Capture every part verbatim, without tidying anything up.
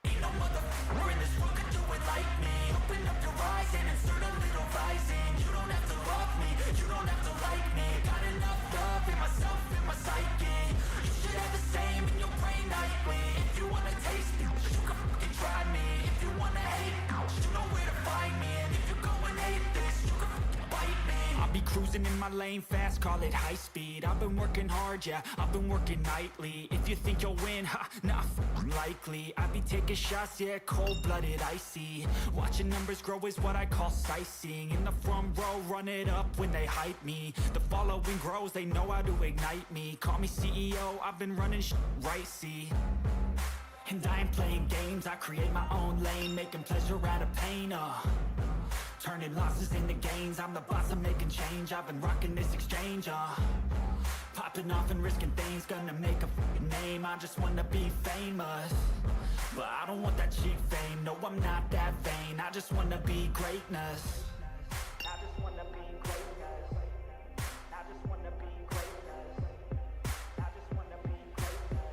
Ain't no motherfucker in this world could do it like me. Open up your eyes and insert a little rising. You don't have to love me, you don't have to like me. Got enough love in myself, in my psyche. You should have the same in your brain nightly. If you wanna taste it, you can fucking try me. If you wanna hate, you know where to find me. And if you go and hate this, you can fucking bite me. I'll be cruising in my lane fast, call it high speed. I've been working hard, yeah, I've been working nightly. If you think you'll win, ha, nah, f- likely. I be taking shots, yeah, cold-blooded, icy. Watching numbers grow is what I call sightseeing. In the front row, run it up when they hype me. The following grows, they know how to ignite me. Call me C E O, I've been running sh- right, see. And I ain't playing games, I create my own lane, making pleasure out of pain, uh. Turning losses into gains, I'm the boss, I'm making change. I've been rocking this exchange, uh. Popping off and risking things, gonna make a fucking name. I just wanna be famous, but I don't want that cheap fame. No, I'm not that vain, I just wanna be greatness. I just wanna be greatness. I just wanna be greatness. I just wanna be greatness.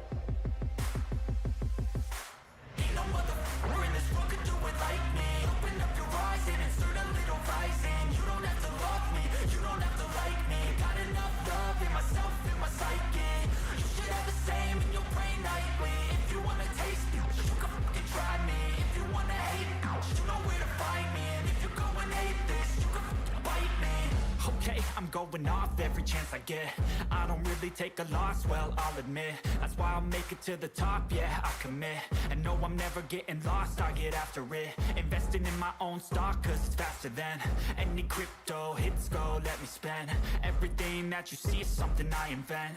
Ain't no motherfucker in this world could do it like me. Open up your eyes and insert a little rising. You don't have to love me, you don't have to like me. Got enough love in myself, in my psyche. You should have the same in your brain nightly. If you wanna taste it, you can fucking try me. If you wanna hate, you know where to find me. And if you go and hate this, you can fucking bite me. Okay, I'm going off every chance I get. I don't really take a loss, well, I'll admit. That's why I'll make it to the top, yeah, I commit. And no, I'm never getting lost, I get after it. Investing in my own stock, cause it's faster than any crypto hits go. Let me spend everything that you see is something I invent.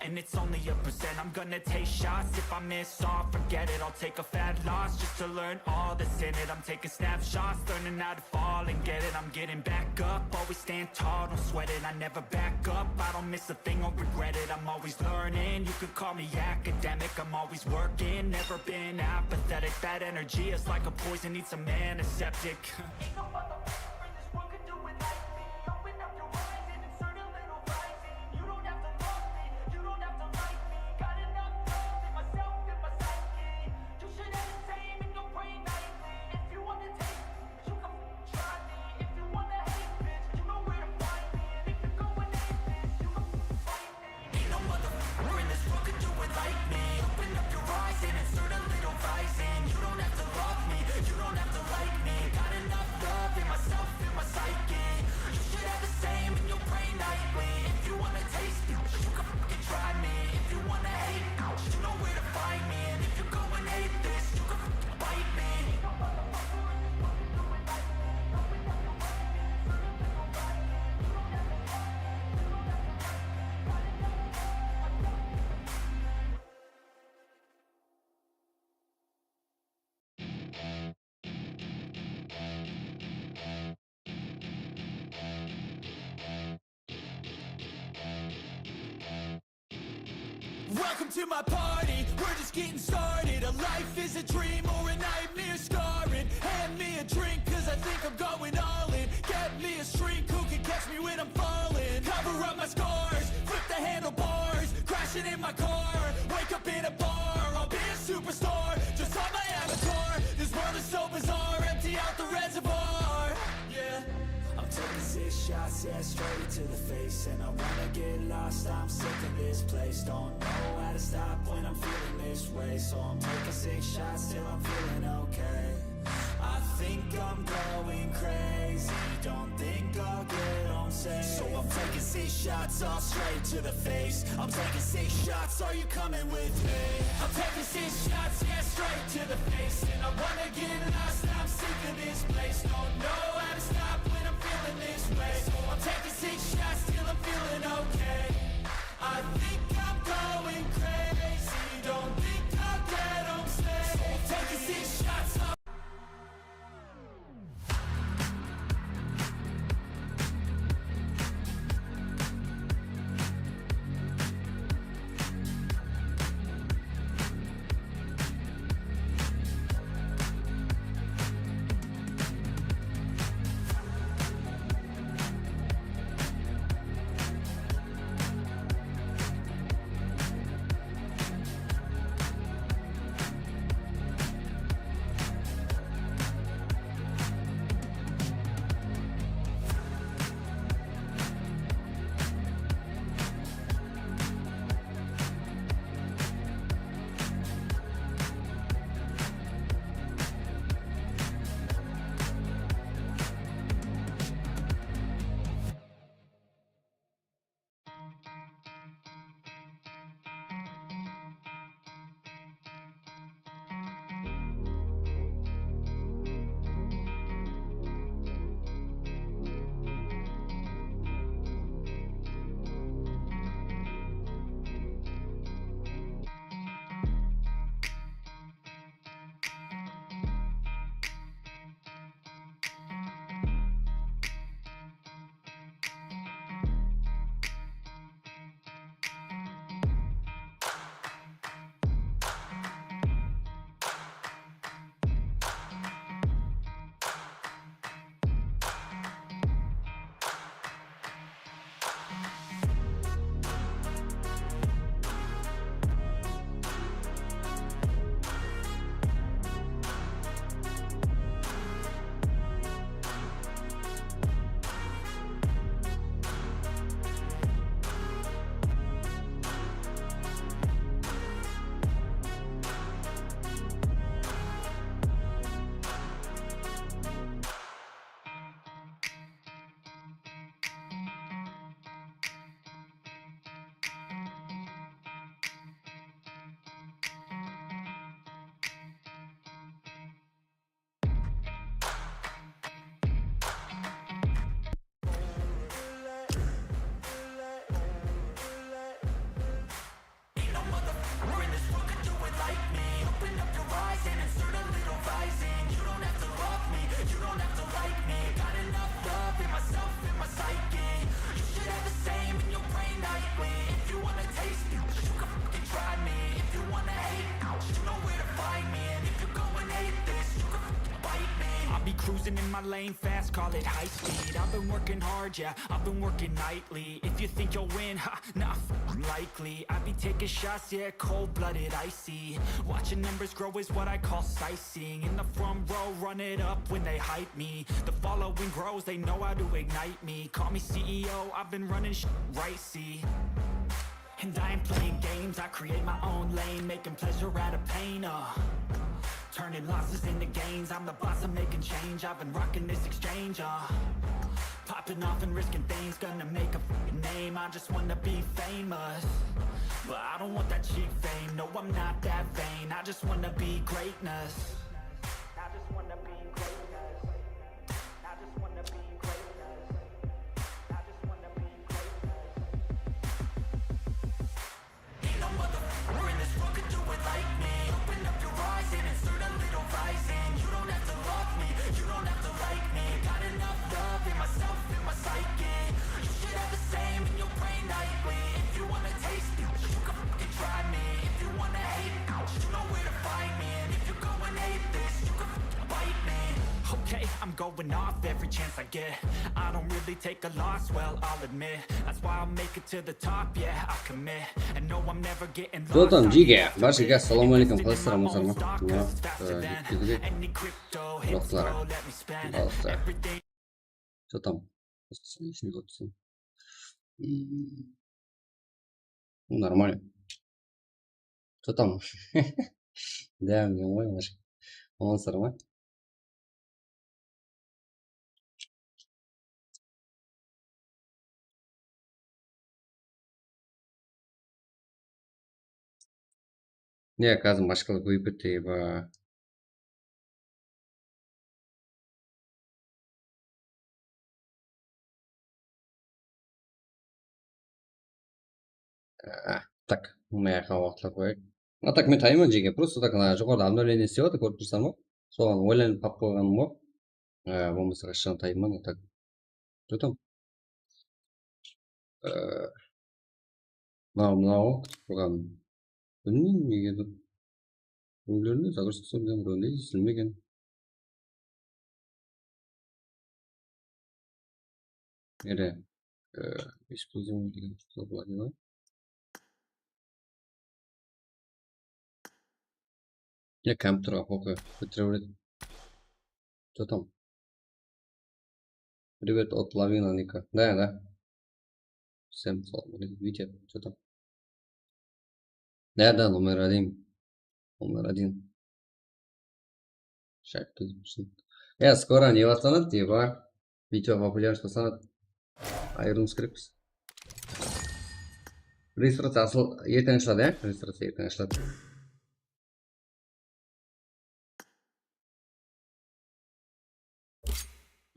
And it's only a percent, I'm gonna take shots. If I miss all, forget it, I'll take a fat loss just to learn all that's in it. I'm taking snapshots, learning how to fall and get it. I'm getting back up, always stand tall, don't sweat it. I never back up, I don't miss a thing, won't regret it. I'm always learning, you could call me academic. I'm always working, never been apathetic. That energy is like a poison, needs some antiseptic. Ain't no motherfucker in this world could do it like me. Open up your eyes and Welcome to my party, we're just getting started. A life is a dream or a nightmare scarring. Hand me a drink, 'cause I think I'm going all in. Get me a shrink who can catch me when I'm falling. Cover up my scars, flip the handlebars. Crashing in my car, wake up in a bar. I'll be a superstar, just on my avatar. This world is so bizarre, empty out the reservoir. Yeah. I'm taking six shots, yeah, straight to the face. And I wanna get lost, I'm sick of this place. Don't know how to stop when I'm feeling this way. So I'm taking six shots till I'm feeling okay. I think I'm going crazy, don't think I'll get on stage. So I'm taking six shots, all straight to the face. I'm taking six shots, are you coming with me? I'm taking six shots, yeah, straight to the face. And I wanna get lost, I'm sick of this place. Don't know how to stop when I'm feeling this way. So I'm taking six shots till I'm feeling okay. I think I'm going crazy, don't think I'll get on stage. So I'm taking six shots, Ain't no motherfucker in this world could do it like me. Open up your eyes and insert a little rising. You don't have to love me, you don't have to like me. Got enough love in myself, in my psyche. You should have the same in your brain nightly. If you wanna taste me, you can fucking try me. If you wanna hate me, you know where to find me. And if you're going hate this, you can fucking bite me. I'll be cruising in my lane fast, call it high speed. I've been working hard, yeah, I've been working nightly. If you think you'll win, ha, nah, f- likely. I be taking shots, yeah, cold-blooded, icy. Watching numbers grow is what I call sightseeing. In the front row, run it up when they hype me. The following grows, they know how to ignite me. Call me C E O, I've been running sh- right, see. And I ain't playing games, I create my own lane, making pleasure out of pain, uh. Turning losses into gains, I'm the boss, I'm making change, I've been rocking this exchange, uh. Popping off and risking things, gonna make a f- name, I just wanna be famous. But I don't want that cheap fame, no, I'm not that vain, I just wanna be greatness. I just wanna be greatness. I just wanna be greatness. I just wanna be greatness. Ain't no motherfucker in this world could do it like me. Open up your eyes and insert a little rising. You don't have to love me, you don't have to like me. Got enough love in myself, in my psyche. You should have the same in your brain nightly. If you wanna taste it, you can fucking try me. I'm going off every chance I get. I don't really take a loss, well, I'll admit. That's why I'll make it to the top, yeah, I commit. And no, I'm never getting lost. Что там, Джиге? Бәршеге ассаламу алейкум, қалайсыздар, амансыздар ма? Мына, э, кеттік. Any crypto, hit flow, let me spend everything. Что там? Что там? М, ну, нормально. Что там? Да, men oy, Mash. Amansızlar ma? Ne, házir mashqala kóbeyip ketti, eba. A, tak, bunday aqıwaqtılap qoyayıq. A, tak, men tayınman, Jeke. Просто так, ana, joqarıda обновление islep atır, kórip tursań ba? Soǵan oylanıp qap qoyǵanım ǵoy. A, bolmasa, qashshan tayınman, a, tak. Что там? Ee, mınaw, mınaw, kútip turǵan. Bilmeymen, nege dur. Bireúlerinde загрузка islegen, bireúinde islegen. Nere? Ee, использование degen ushlı bılaǵı. Ya kompyuterge qoqı bitire beredi. Что там? Привет от Лавина Ника. Да, да. Всем салам алейкум. Витя, что там? Да, да, номер один. Номер один. Shayt túzip tursın. Ya, skoro ne baslanadı, eba? Video populярность baslanadı. Ayırıwımız kerekpiz. Registraciya asıl erteń ashıladı, ya? Registraciya erteń ashıladı.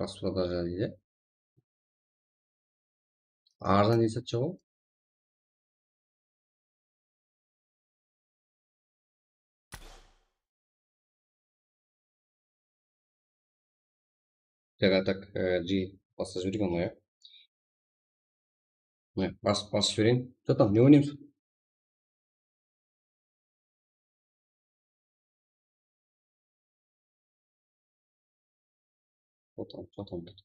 Распродажа deydi. Arzan esapshı ǵoy. Tak, a, tak, e, G, basıp jibergen ǵoy, ya. Mine, basıp, basıp jibereyin. Что там, ne oynaymız? Что там, что там, так.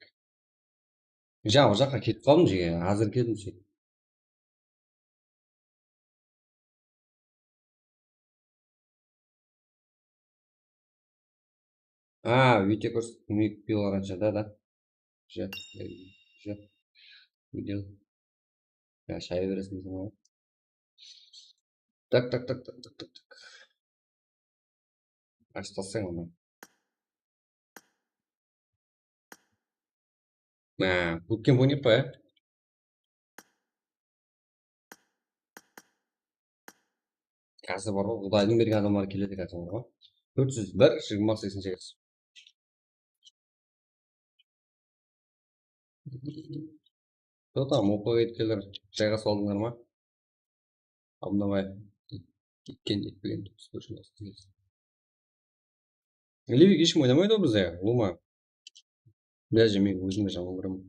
Ja, o jaqqa ketip qaldım, Jeke. Házir keldim, Jeke. A, video kórsetpeyik, pivolar ansha, da, da. Уже, уже. Video. Ya, shaya bereseń, sen ǵoy. Tak, tak, tak. Ashıp taslań onı. Má, bootcamp oynayıq pa, ya? Házir bar ǵoy, Qudaydıń bergen adamları keledi házir bar ǵoy. Tórt júz bir, jigirma, seksen segiz. Что там, okıwǵa ketkenler, jayǵasıp aldıńlar ma? Obnovay. Ketken, ketpegen, tús bir jıl. Livik hesh kim oynamaydı ǵoy bizde, ulıwma. Даже men ózime jaman kóremen.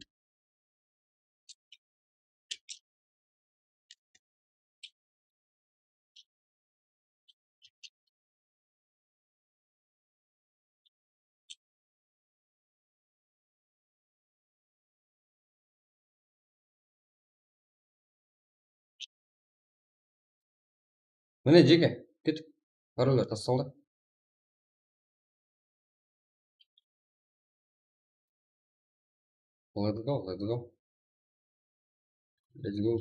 Mine, Jeke, kettik. Parollar tastalı. Let's go, let's go. Let's go.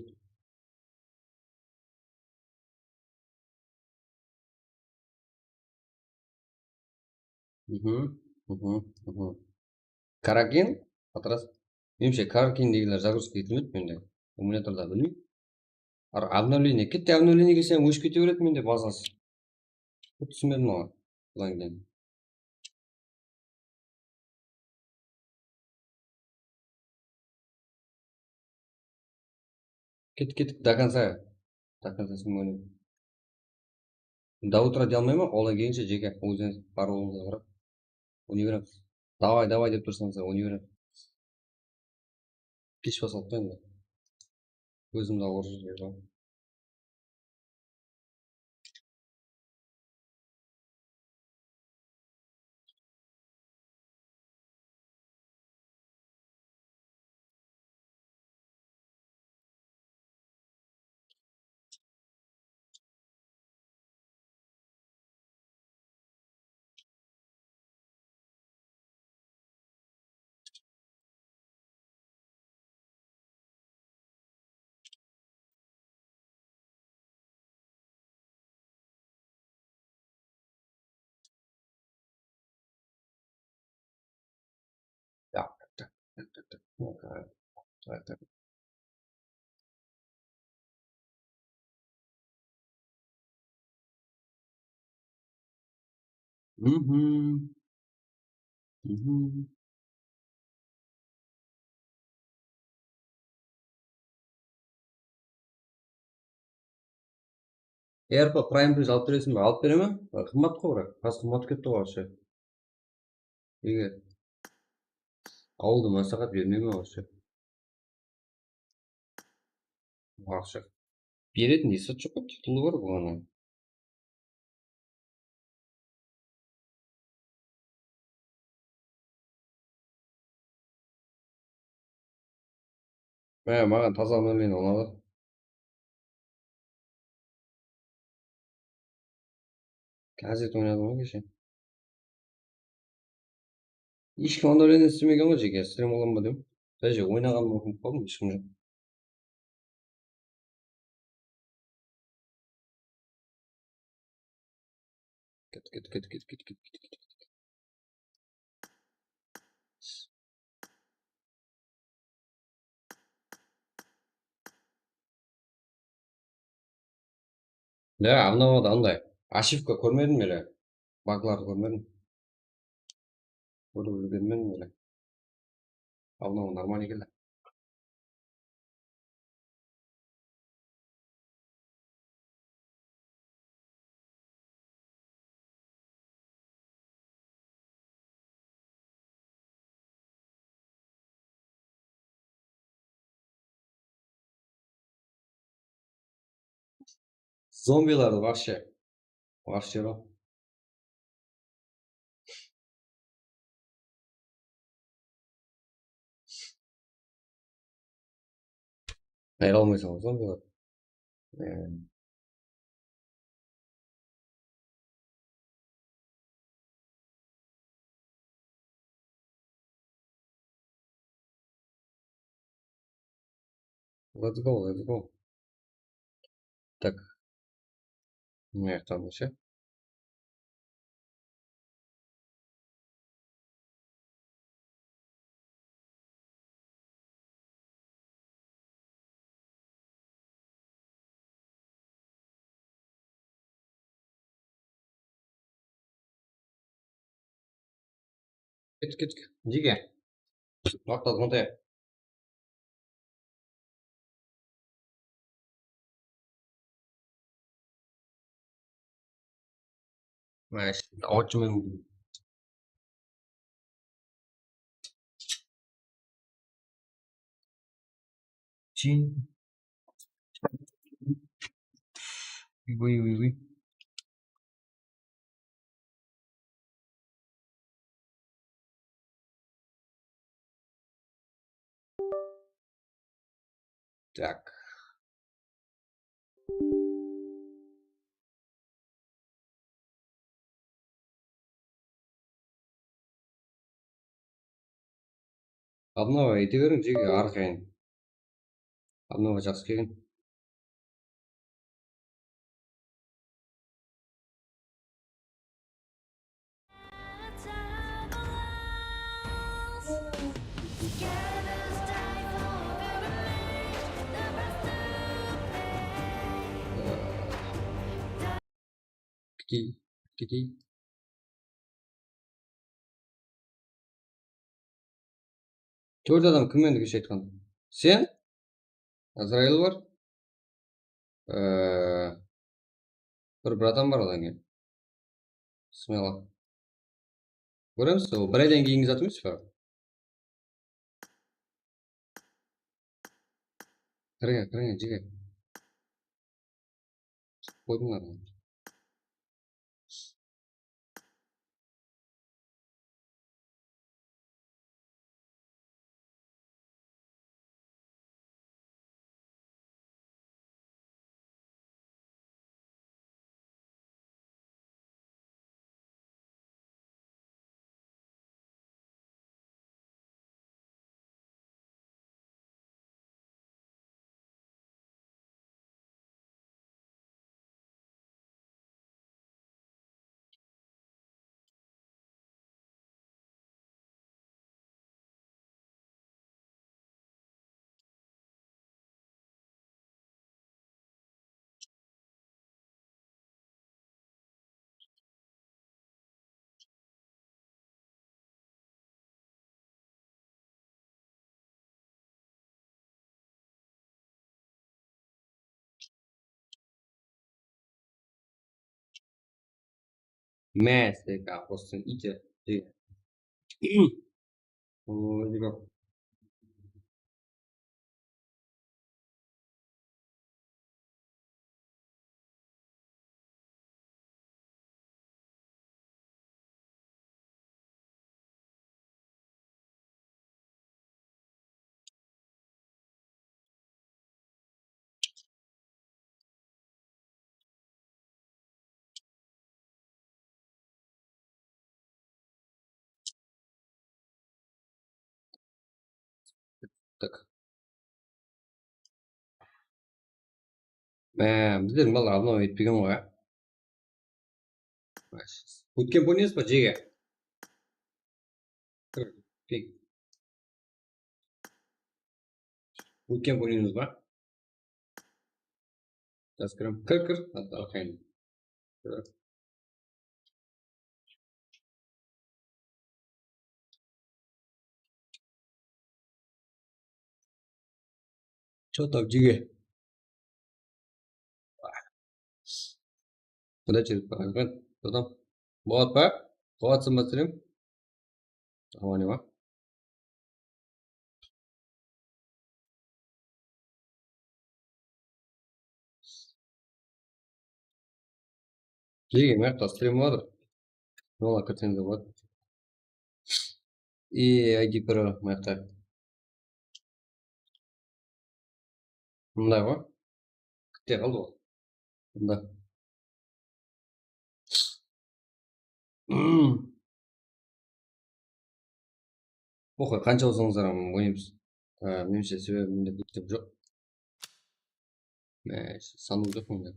Mhm, mhm, mhm. Karakin, Patras. Menimshe, Karakin degenler загрузка etilmeydi mende. Emulyatorda bilmeymen. Ar, обновление, ketti обновление kelse óship kete beredi mende bazası. Túsinbedim oǵan. Budan keyin. Kettik, kettik, до конца. До конца sınmayın. До утра dey almayman, olar kelgenshe, Jeke, ózińiz bar bolıńızǵa qarap. Oynay beremiz. Davay, davay dep tursańız, oynay beremiz. Kesh basılıp ta endi. Ózimdi awır jerge qoydım. Tak, tak, tak. Aka, tak, tak. Mhm. Mhm. AirPod Prime Plus alıp beresiń be? Alıp beremen. Qımbat ǵoy, biraq. Házir qımbat ketti ǵoy, вообще. Eger awılda másláhát bermeymen, вообще. Aqsha. Beretin esap joq ǵoy, titulı bar buǵan. Mine, maǵan taza nolmen unadı. Gazet oynadım ǵoy keshe. Hesh kim onda islemegen ǵoy, jeke, stream olaman ba dep. Даже oynaǵanımdı umıtıp qaldım, hesh kim joq. Ket, ket, ket. Ya, anawda anday. Ashivka kórmedim ele. Baglardı kórmedim. Kórip úlgermedim ele. Anawı normal eken. Zombilardı вообще. Вообще ǵoy. Ayıra almaysań ǵoy, zombilar. Let's go, let's go. Так. Mına jaqtan ise. Ket, ket, ket. Jeke. Waqıt az, ońtay. Mine, awıtshı menen. Chin. Uy, uy, uy. Так. Обнова ete beriń, jeke, arqayın. Обнова jaqsı kelgen. Ketey, ketey. Tórt adam kim endi keshe aytqan? Sen? Azrail bar. Ee, bir bratan bar odan keyin. Smelo. Kóremiz, ol bir aydan keyingi zat emes pe? Kiriń, kiriń, jeke. Qoydıńlar. Másek, a, qostıń iti. Oy, bak. Tak. Mine, bizlerdiń balalar obnova etpegen ǵoy, a? Ótken ponińiz ba, jege? Ótken ponińiz ba? Kir, kir, arqayın. Что там, jige? Qanday jigit bar eken? Что там? Boldı ba? Boldı, sınba stream. Awa, ne bar? Jege, mına jaqta stream bar. Olar kirseńiz de boladı. I, I D Pro mına jaqta. Mınday ǵoy. Kitte qaldı ǵoy. Mında. Oqay, qansha bolsańızlar ham oynaymız. Á, menimshe, sebebi mende bitim joq. Á, sanıw joq mende.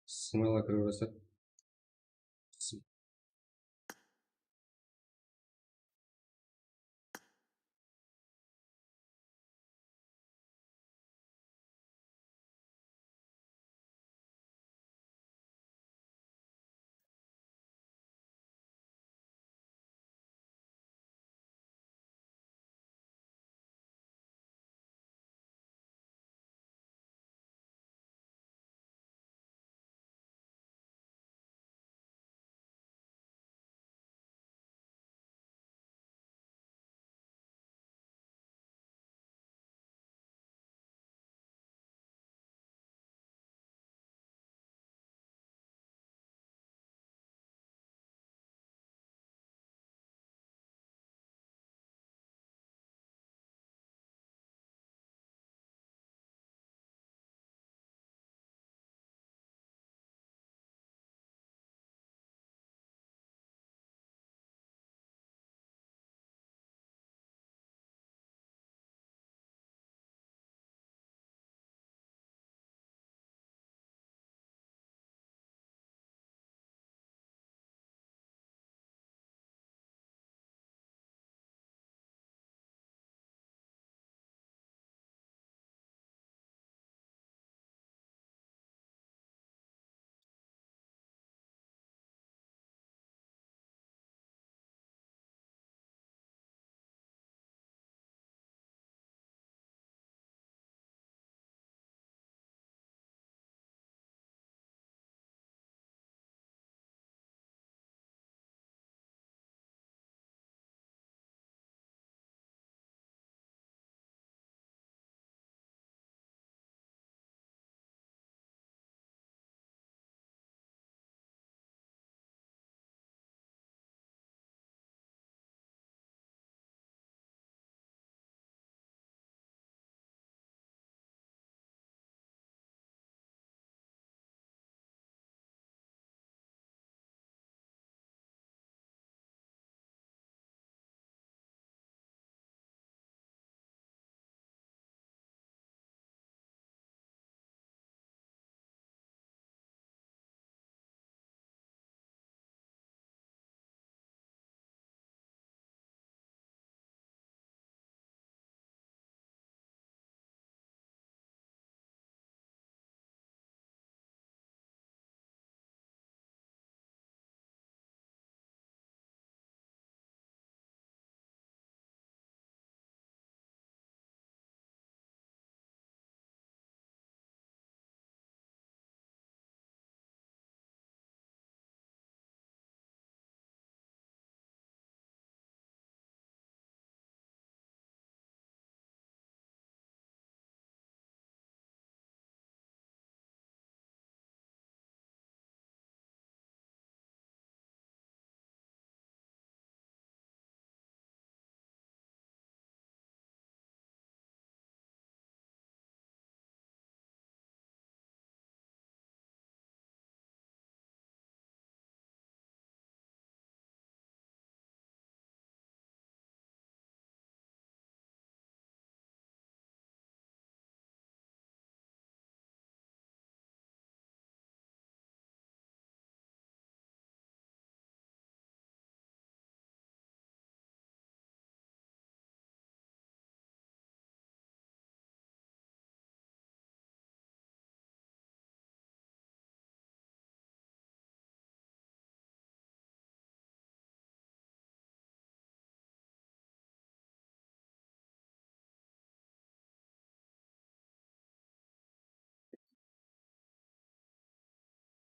Sınawlar kirip atır.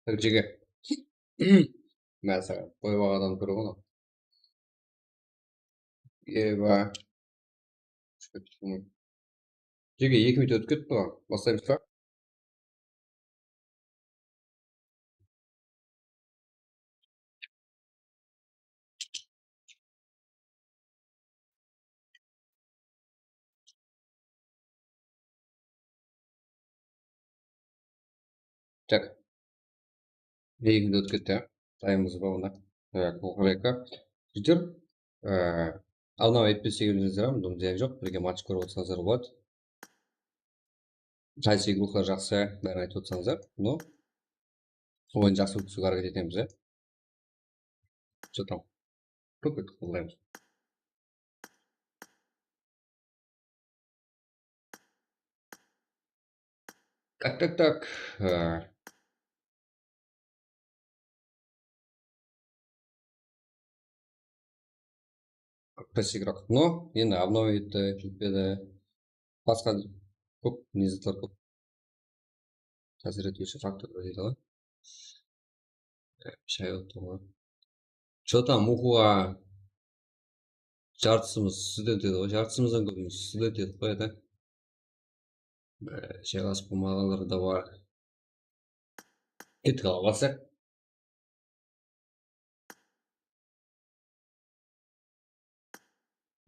Bir jege. Máselen, qoyıp alǵan adam kóre ǵoy. Eba. Jege, eki minut ótip ketti ǵoy. Baslaymız ba? Tak. Eki minut ótip ketti, ya. Tayımız bar onda. E, Kukureku. Jigitler, e, obnova etpesek, bilesizler, bunıń zıyanı joq. Birge match kórip otırsańızlar boladı. Qaysı igroklar jaqsı, bárin aytıp otırsańızlar. No, oyın jaqsı ótkizip háreket etemiz, ya. Что там? Kóp etip qollaymız. Tak, tak, tak. E, Klassik igrok. No, endi obnova etti, ketpedi. Basqa kóp ne zatlar kóp. Tásir etiwshi faktorlar deydi ǵoy. Shay otır ǵoy. Что там, Muxuǵa jartısımız student edi ǵoy, jartısımızdan kóbimiz student edik ǵoy, ya da. Ee, jaylasıp bolmaǵanlar da bar. Kettik, al, baslayıq.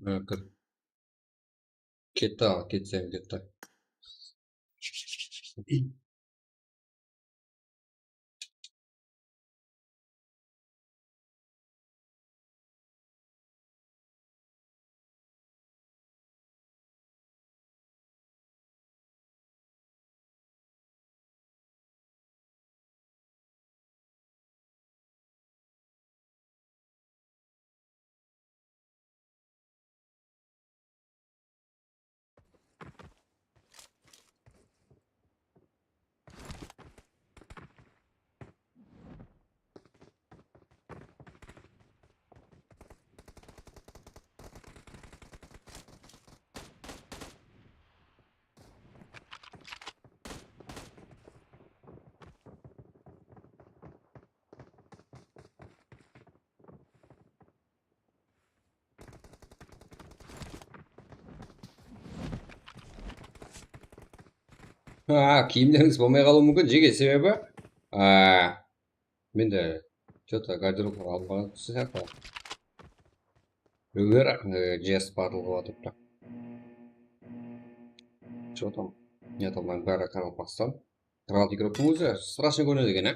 Ee, kir. Ketti, al, ketsem ketti. Ha, kiyimlerińiz bolmay qalıwı múmkin, jege, sebebi, a, mende что-то garderoblar alınbaǵan sıyaqlı. Birewler, e, J S battle qılıp atırıptı. Что там? Ne, tamam, bári Qaraqalpaqstan. Qırq altı igroktıń ózi страшный kórinedi eken, á?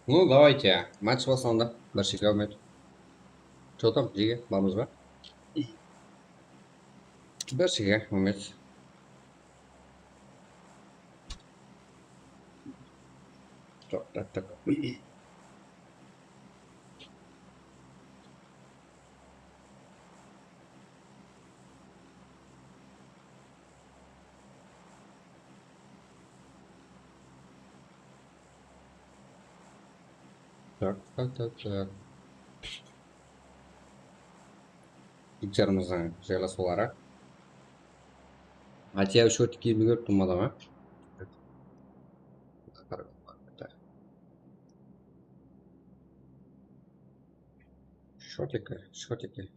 Ну, давайте, match baslandı. Bir shekil, Ámet. Что там, jege, barmız ba? Bir shekil, Ámet. Joq, tak, tak. Tak, tak, tak, tak. Jigitlerimizdiń jaylasıwları. Хотя shortik kiyimli kórip turmadım, á? Shortik, shortik.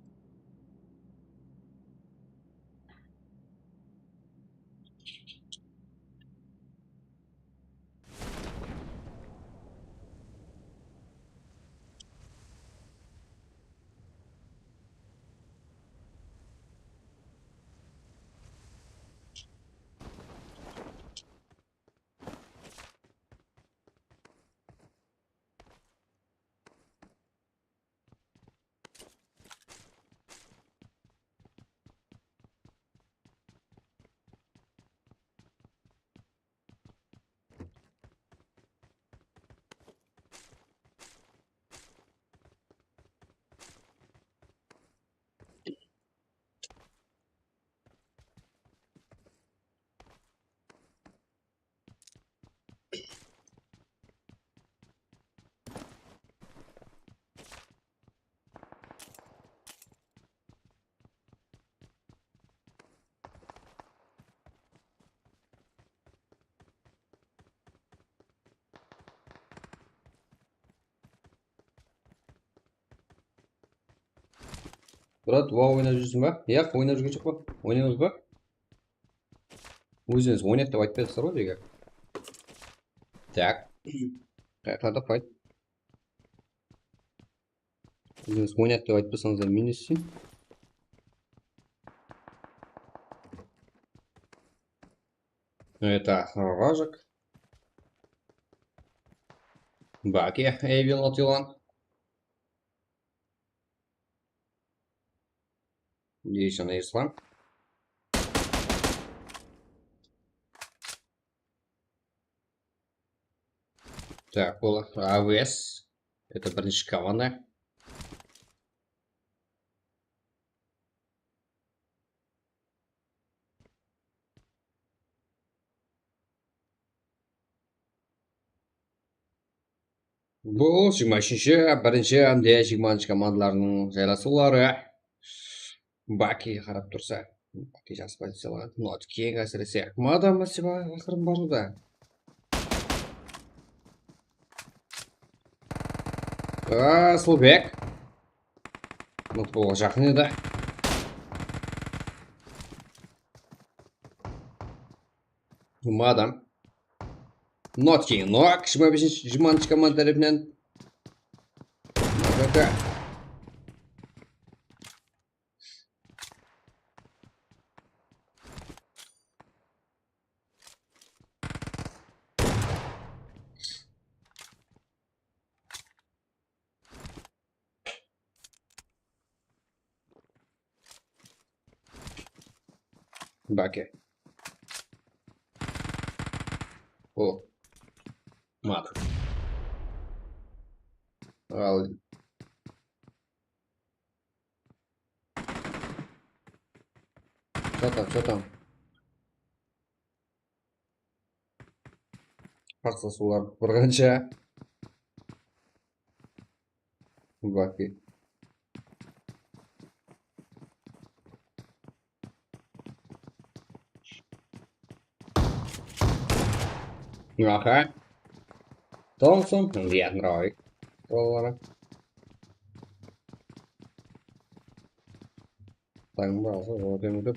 Murat, wow, oynap júrsiń ba? Yaq, oynap júrgen joqpan. Oynaymız ba? Ózińiz oynat dep aytpay atırsızlar ǵoy bizge. Tak. Qayaqlarda fight? Ózińiz oynat dep aytpasańızlar minus. Это рожек. Баки, Эйвен отылған. Здесь она и шла. Так, bul A W S. Это birinshi komanda. Bul jigirma úshinshi, birinshi hám de jigirmanshı komandalarınıń jaylasıwları. Baki qarap tursa, Baki jaqsı poziciyalar. Not keń ásirese. Madam masiba aqırın barıwda. Asılbek. Not bolǵa jaqın edi. Madam. Not keyinroq, jigirma besinshi, jigirmanshı komanda tárepinen. Aka. Baki. O. Mat. Al. Что там, что там? Qarsı suwlar burǵansha. Baki. Aha. Thompson, lihat ngerawai. Bolalar. Tayın ba, alsa, ola bermedi.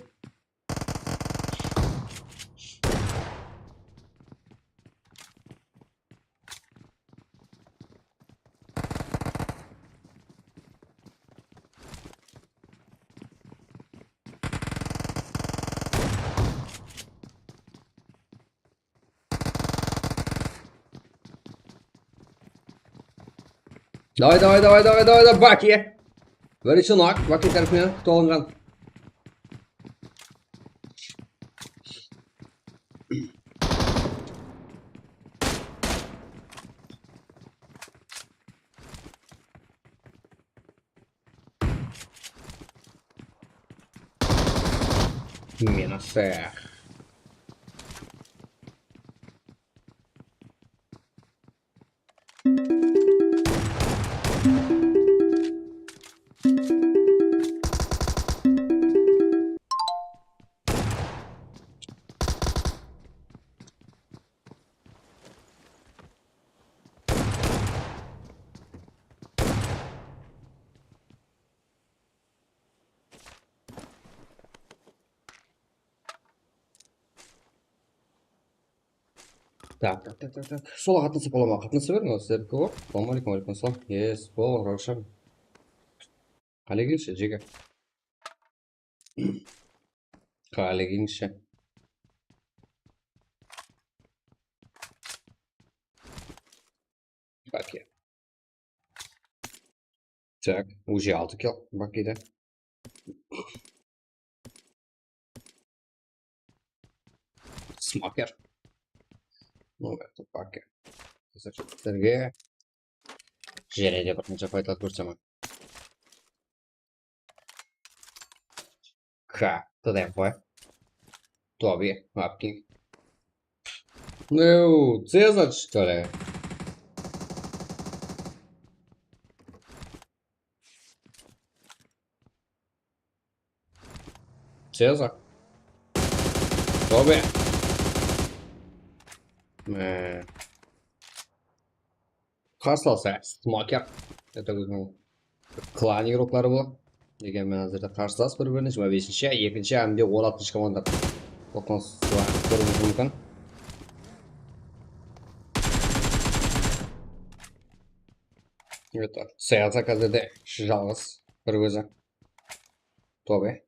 Davay, davay, davay, davay, davay, davay, Baki. Birinshi nok, Baki tárepinen qutıp alınǵan. Minus. Tak, tak, tak, tak, tak. Sol qatnasıp bola ma? Qatnasa ber, mına sizlerdiki ǵoy. Assalawma aleykum, aleykum assalam. Yes, bol, Ravshan. Qálegenshe, jeke. Qálegenshe. Baki. Так, уже altı kill Bakide. Smoker. Ну, это Baki. Sizlerge jere de bir qancha faydalı kórsemen. Ka, T D F. Tobi, Apkin. Ну, Цезарь, что ли? Цезарь. Tobi. Ee, Qarsı alsa, Smoker. Это óziniń klan igrokları bul. Degen menen házirde qarsılas bir-birine, jigirma besinshi, ekinshi hám de on altınshı komanda. Toqsan kóriwińiz múmkin. Evet, Sayazak házirde jalǵız, bir ózi. Tobe.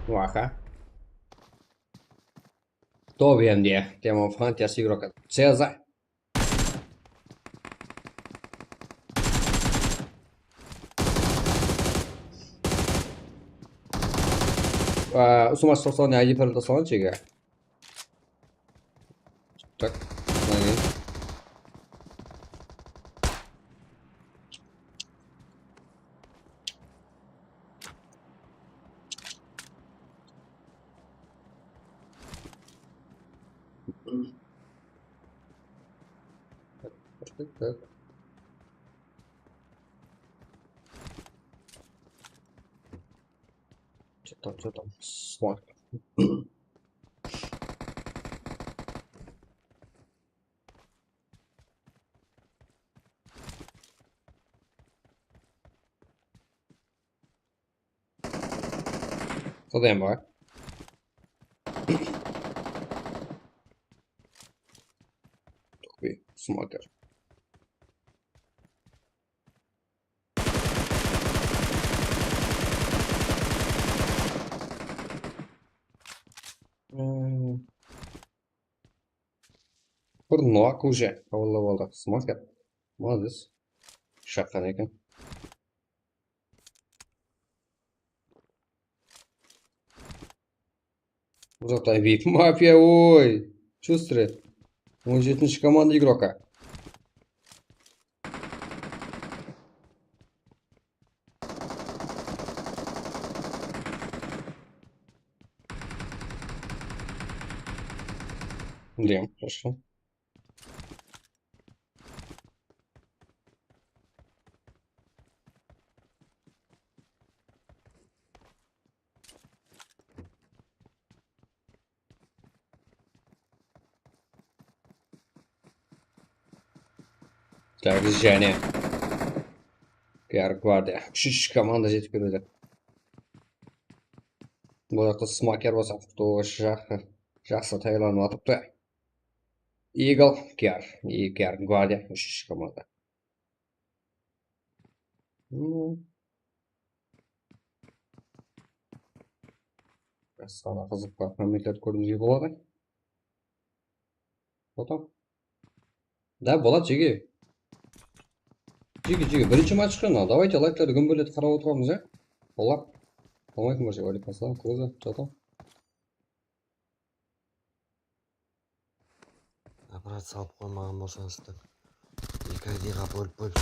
Ваха. Тоби hám de Демон Франк, яхшы игрок. Цезарь. Aa, usı match toqsan, aydı páril toqsan, chega. Tak, mına keyin. Что там, что там? Смотрим. Qudayım bar. Tobi, smoker. Hmm. Bir nok уже. Boldı, boldı. Smoker. Молодец. Shaqqan eken. Uzaqtan vip mafiya, oy. Чё стрит? On jetinshi komanda igroka. Блин, хорошо. Так, jáne. K R Guardiya. Úshinshi komanda jetip keledi. Bul jaqta smoker bolsa, тоже jaqsı, jaqsı tayarlanıp atırıptı. Eagle, K R, K R Guardiya, úshinshi komanda. Hmm. Basqa da qızıq momentlerdi kórgizge boladı. Otam. Da, boladı, jege. Jege, jege, birinshi match qana. Давайте, layklardı gúmbeletip qarap otırǵanbız, ya? Olar. Salawmáleykum, barshagá. Wáleykum assalam, Koza, Jotam. Apparat salıp qoymaǵan bolsańız dep. Eki I D ǵa bólip, bólip.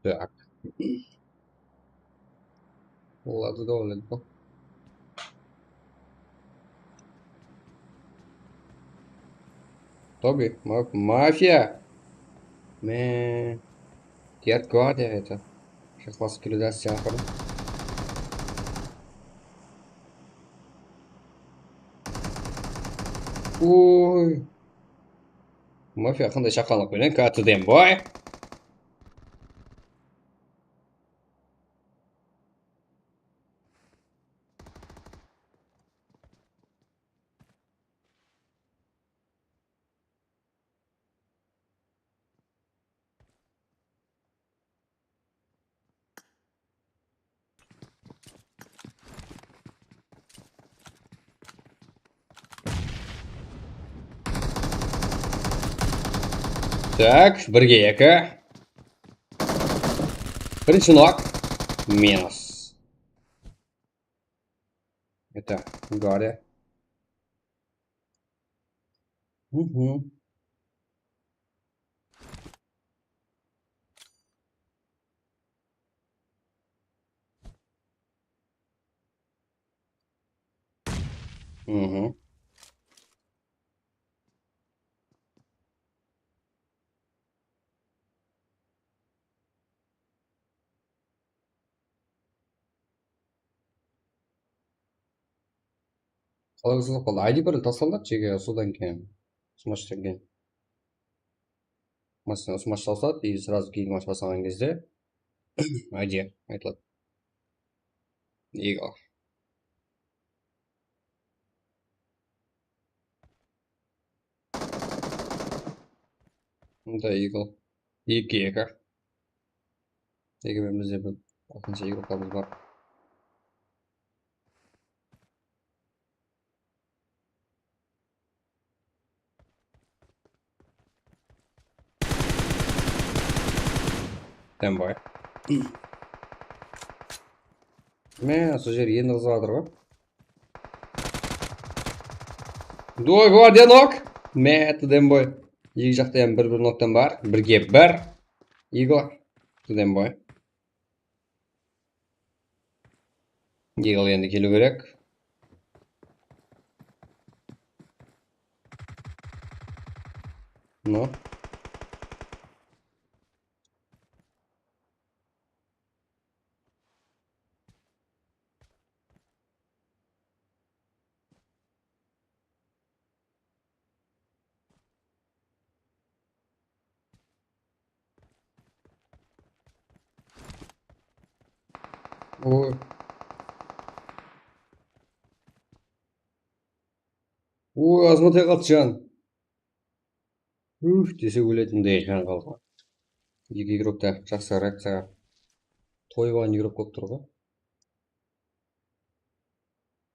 Так. Ладно, довольно. Тоби, ма-, мафия. Мен. Дед Гвардия это. Сейчас вас ликвидация, ахыры. Ой. Мафия qanday shaqqanlıq penen, K T D M boy. Tak, birge eki. Birinshi nok. Minus. Это, Гарри. Mhm. Mhm. Qalay qızıq qaldı. Aydı bir taslandı, jege, sodan keyin. Usmash keyin. Masina usmash taslandı, и сразу keyin usmash baslaǵan gezde aydı aytıladı. Ego. Mında ego. Eki, eki. Eki, bizde bir altınshı ego bar. Dánbay. Mine, sol jer endi qızıp atır ǵoy. Duo guardianok. Mine, Dánbay. Eki jaqta hám bir-bir noktan bar. Birge bir. Igor. Dánbay. Eagle endi keliw kerek. No. Oy. Oy, azmata qaldı jan. Uf, dese óletin de jan qaldı. Eki igrokta jaqsı reakciya. Toyıp alǵan igrok bolıp tur ǵoy.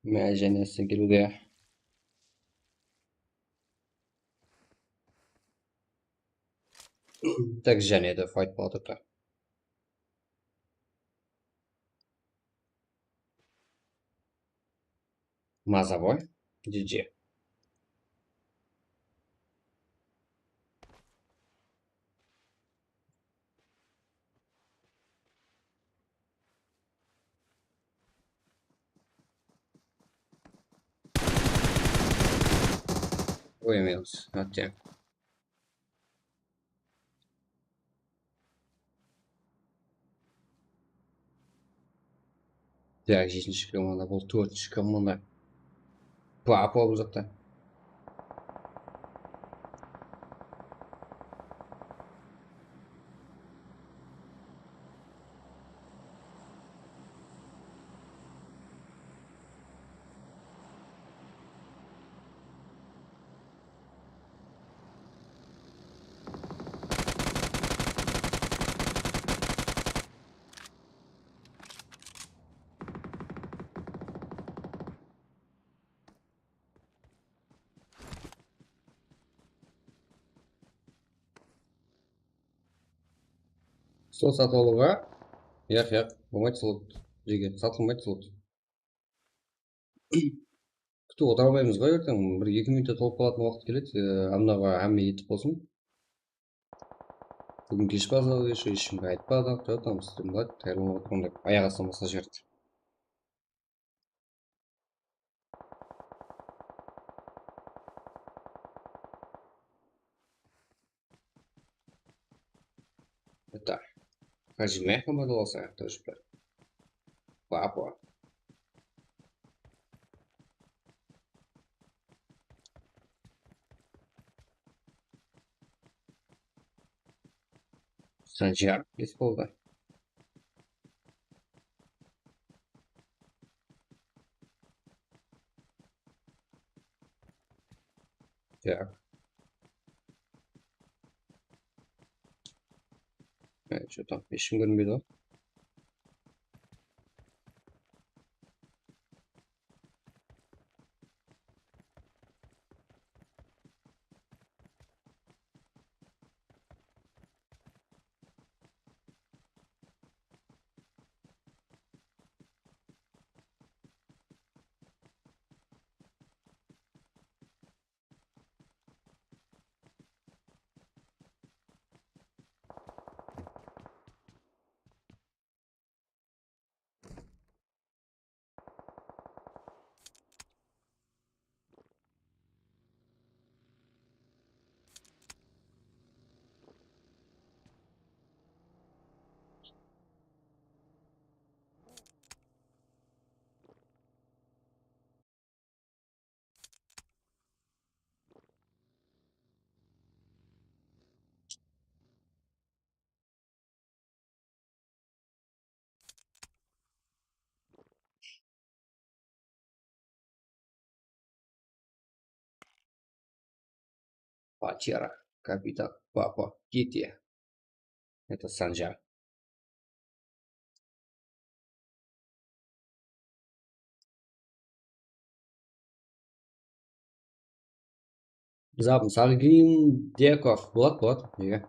Mine, jáne sen keliwde. Tak, jáne de fayt bolıp turıptı. Maza boy. G G. Oy, minus. Atya. Tak, jetinshi komanda, bul tórtinshi komanda. Papa bul jaqta. Sol satıp alıwǵa, yaq, yaq, bolmaydı, slot. Jege, satılmaydı, slot. Kútip otıra almaymız ǵoy, erteń bir-eki minutta tolıp qalatın waqıt keledi. E, amnaǵa hámme etip bolsın. Búgin kesh basladı, eshim, eshimge aytpadıq, jatırmız, streamlap, tayarlanıp otırǵan dep, ayaq astı basqa jiberde. Это. Hajime komanda bolsa, тоже bir. Papa. Sanjar, pes boldı. Tak. E, что-то eshkim kórinbeydi ǵoy. Пантера, капитан, папа, Кити. Это Санжар. Zabın Salgindekov. Boladı, boladı. Nege?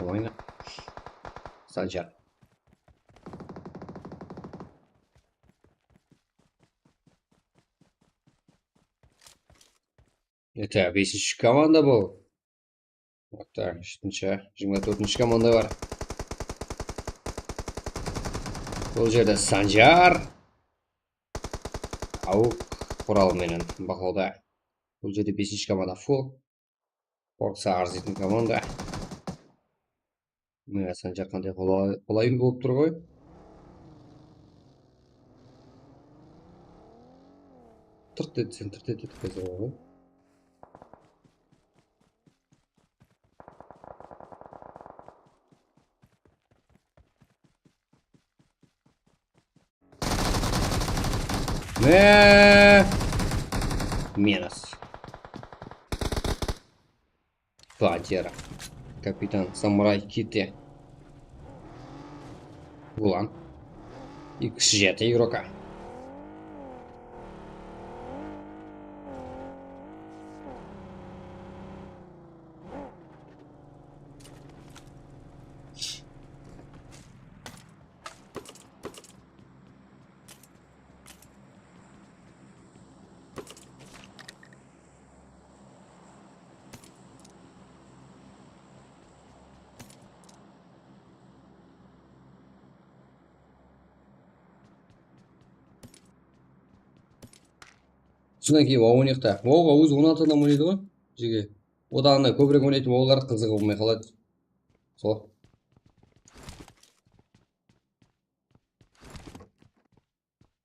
Oyna. Sanjar. Ete, besinshi komanda bul. Orta, ústinshi, jigirma tórtinshi komanda bar. Bul jerde Sanjar. Awıq qural menen baqlawda. Bul jerde besinshi komanda full. Qorqsa arzıytın komanda. Mine, Sanjar qanday qolay, qolaylı bolıp tur ǵoy. Tırt etseń, tırt etedi házir ǵoy. Mine. Minus. Pantera. Kapitan Samuray Kiti. Ulan. X jeti игрока. Sonnan keyin WoW oynayıq ta. WoWǵa ózi on altı adam oynaydı ǵoy, jeke. Odan da kóbirek oynaytın WoWlar qızıǵı bolmay qaladı. Sol.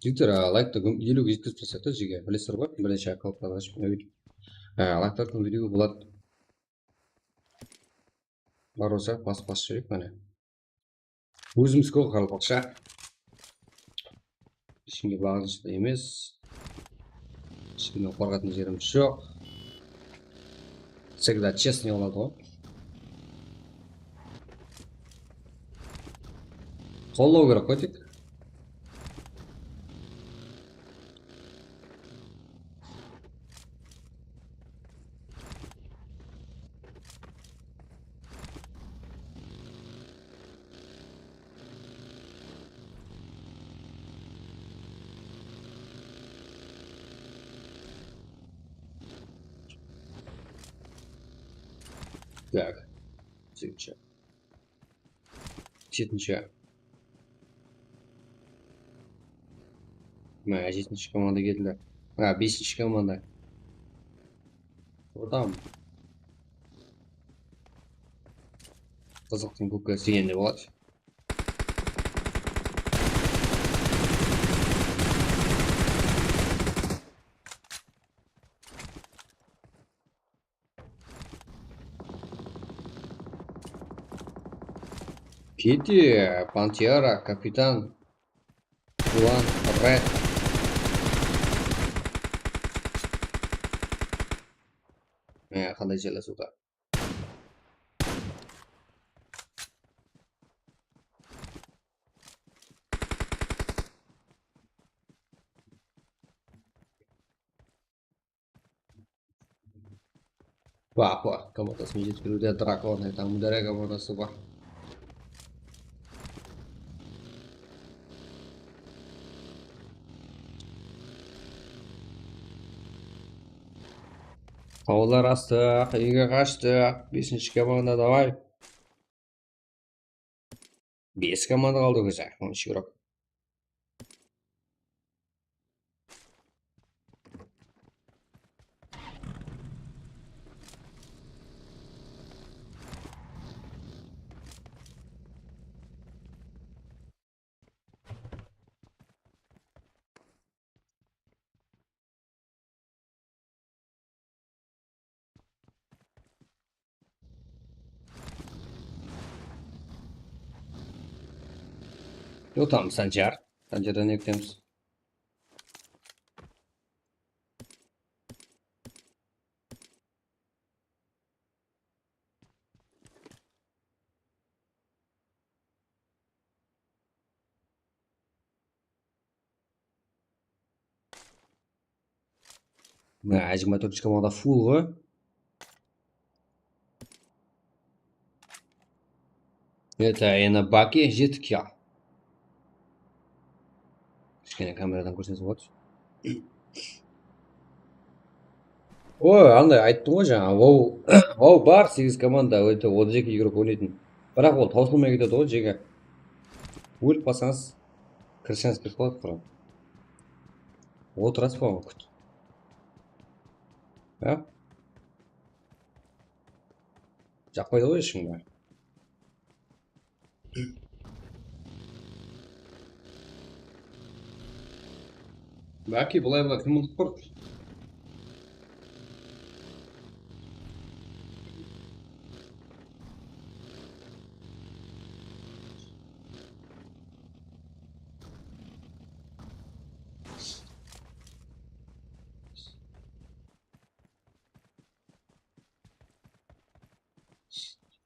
Jigitler, a, laykta kún elliwge jetkizip taslayıq ta, jeke. Bilesizler ǵoy, birinshi akkauntlardı ashıp, ne óytip. A, layktar kún videoǵa boladı. Bar bolsa, basıp basıp júreyik, mine. Ózimizki ǵoy, qaraqalpaqsha. Eshkimge baǵınıshlı emes. Eshkimnen qorqatın jerimiz joq. Всегда честный boladı ǵoy. Qollaw kerek ǵoy tek. Так. Segizinshi. Jetinshi. Mine, jetinshi komanda keldi. Ha, besinshi komanda. Ortam. Qızıqtıń kópke sıyende boladı. Kiti, Pantera, Kapitan, Ulan, Red. Mine, qanday jerlesuvda. Papa komandasınan jetkeriwde Drakon, Mudare komandası bar. Tawlar astıq, úyge qashtıq. Besinshi komanda, davay. Bes komanda qaldı ózi, on úsh игрок. Yotamız Sanjar. Sanjardan ne kútemiz? Mına, jigirma tórtinshi komanda full ǵoy. Это, ena, Baki jetik ya. Kishkene kameradan kórsetsiń boladı. Oy, anday ayttım ǵoy jańa. Wow, wow, bar segiz komanda, это, otız eki igrok oynaytın. Biraq ol tawsılmay ketedi ǵoy, jeke. Ólip qalsańız, kirsheńiz kirip qaladı, qurı. Otırasız ba, kút. Ha? Jaqpaydı ǵoy eshkim. Baki, bılay-bılay kim ulıp tur?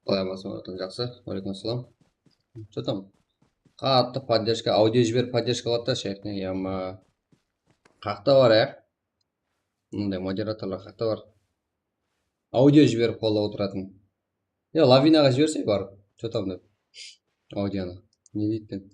Qalay amasın, jaqsı. Aleykum assalam. Что там? Qattı podderjka, audio jiberip podderjka qıladı da, shayxne, yama. Qaqta bar, ya? Mınday moderatorlar qaqta bar. Audio jiberip qollap otıratın. Ya, Lavinaǵa jibersey barıp, что там dep. Audionı. Ne deydi?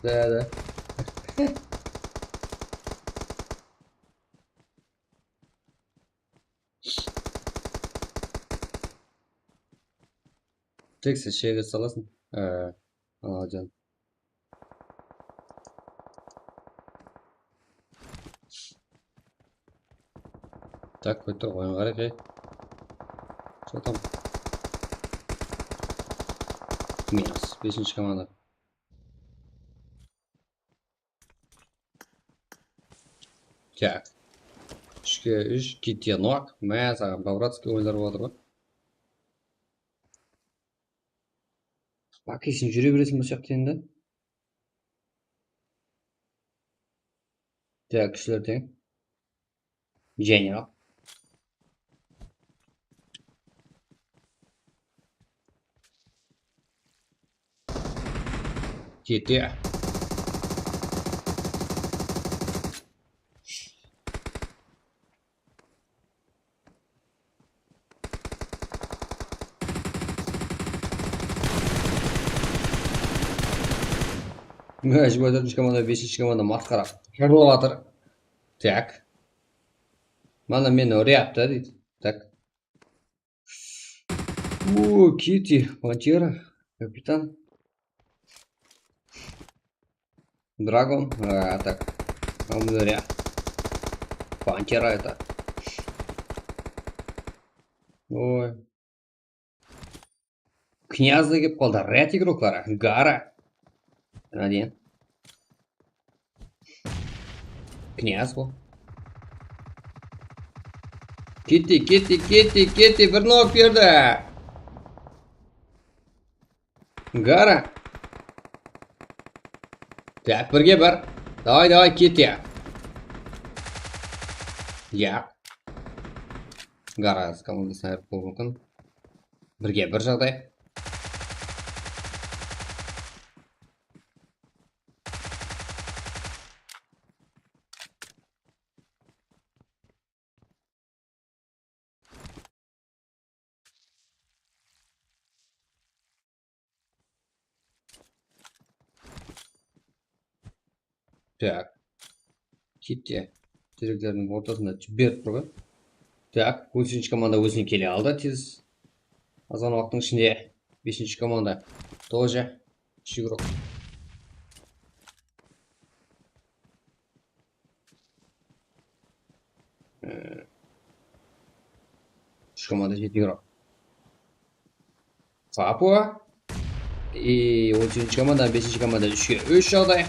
Да, да. Tek sen shege salasın. Ee, Aljan. Tak, kóttir, oyın qaraq, ey. Что там? Minus. Besinshi komanda. Так. Úshke úsh, kite nok. Mine, saǵan по-братски oynar bolatır ǵoy. Bakishin júre beresiń be, sıyaqtı endi. Tak, kúshler teń. General. Kete. Mına jigirma tórtinshi komanda, besinshi komanda masqara. Jırılıp atır. Tak. Mana meni uryaptı deydi. Tak. O, Kitty, Pantera, Kapitan. Dragon, a, так. А, мына, Pantera это. Oy. Knyaz da kelip qaldı. Red igrokları. Gara. Mına deyin. Knyaz bul. Ketti, ketti, ketti, ketti. Bir nok berdi. Gara. Tak, birge bir. Davay, davay, ketti. Ya. Gara komandasına ayırıp qoyıwı múmkin. Birge bir jaǵday. Tak. Ketti. Tereklerdiń ortasında jiberip tur ǵoy. Tak, on segizinshi komanda ózine kele aldı tez. Azǵana waqıttıń ishinde besinshi komanda. Тоже. Úsh igrok. Úsh komanda jeti yevro. Papua. I, on segizinshi komanda, besinshi komanda, úshke úsh jaǵday.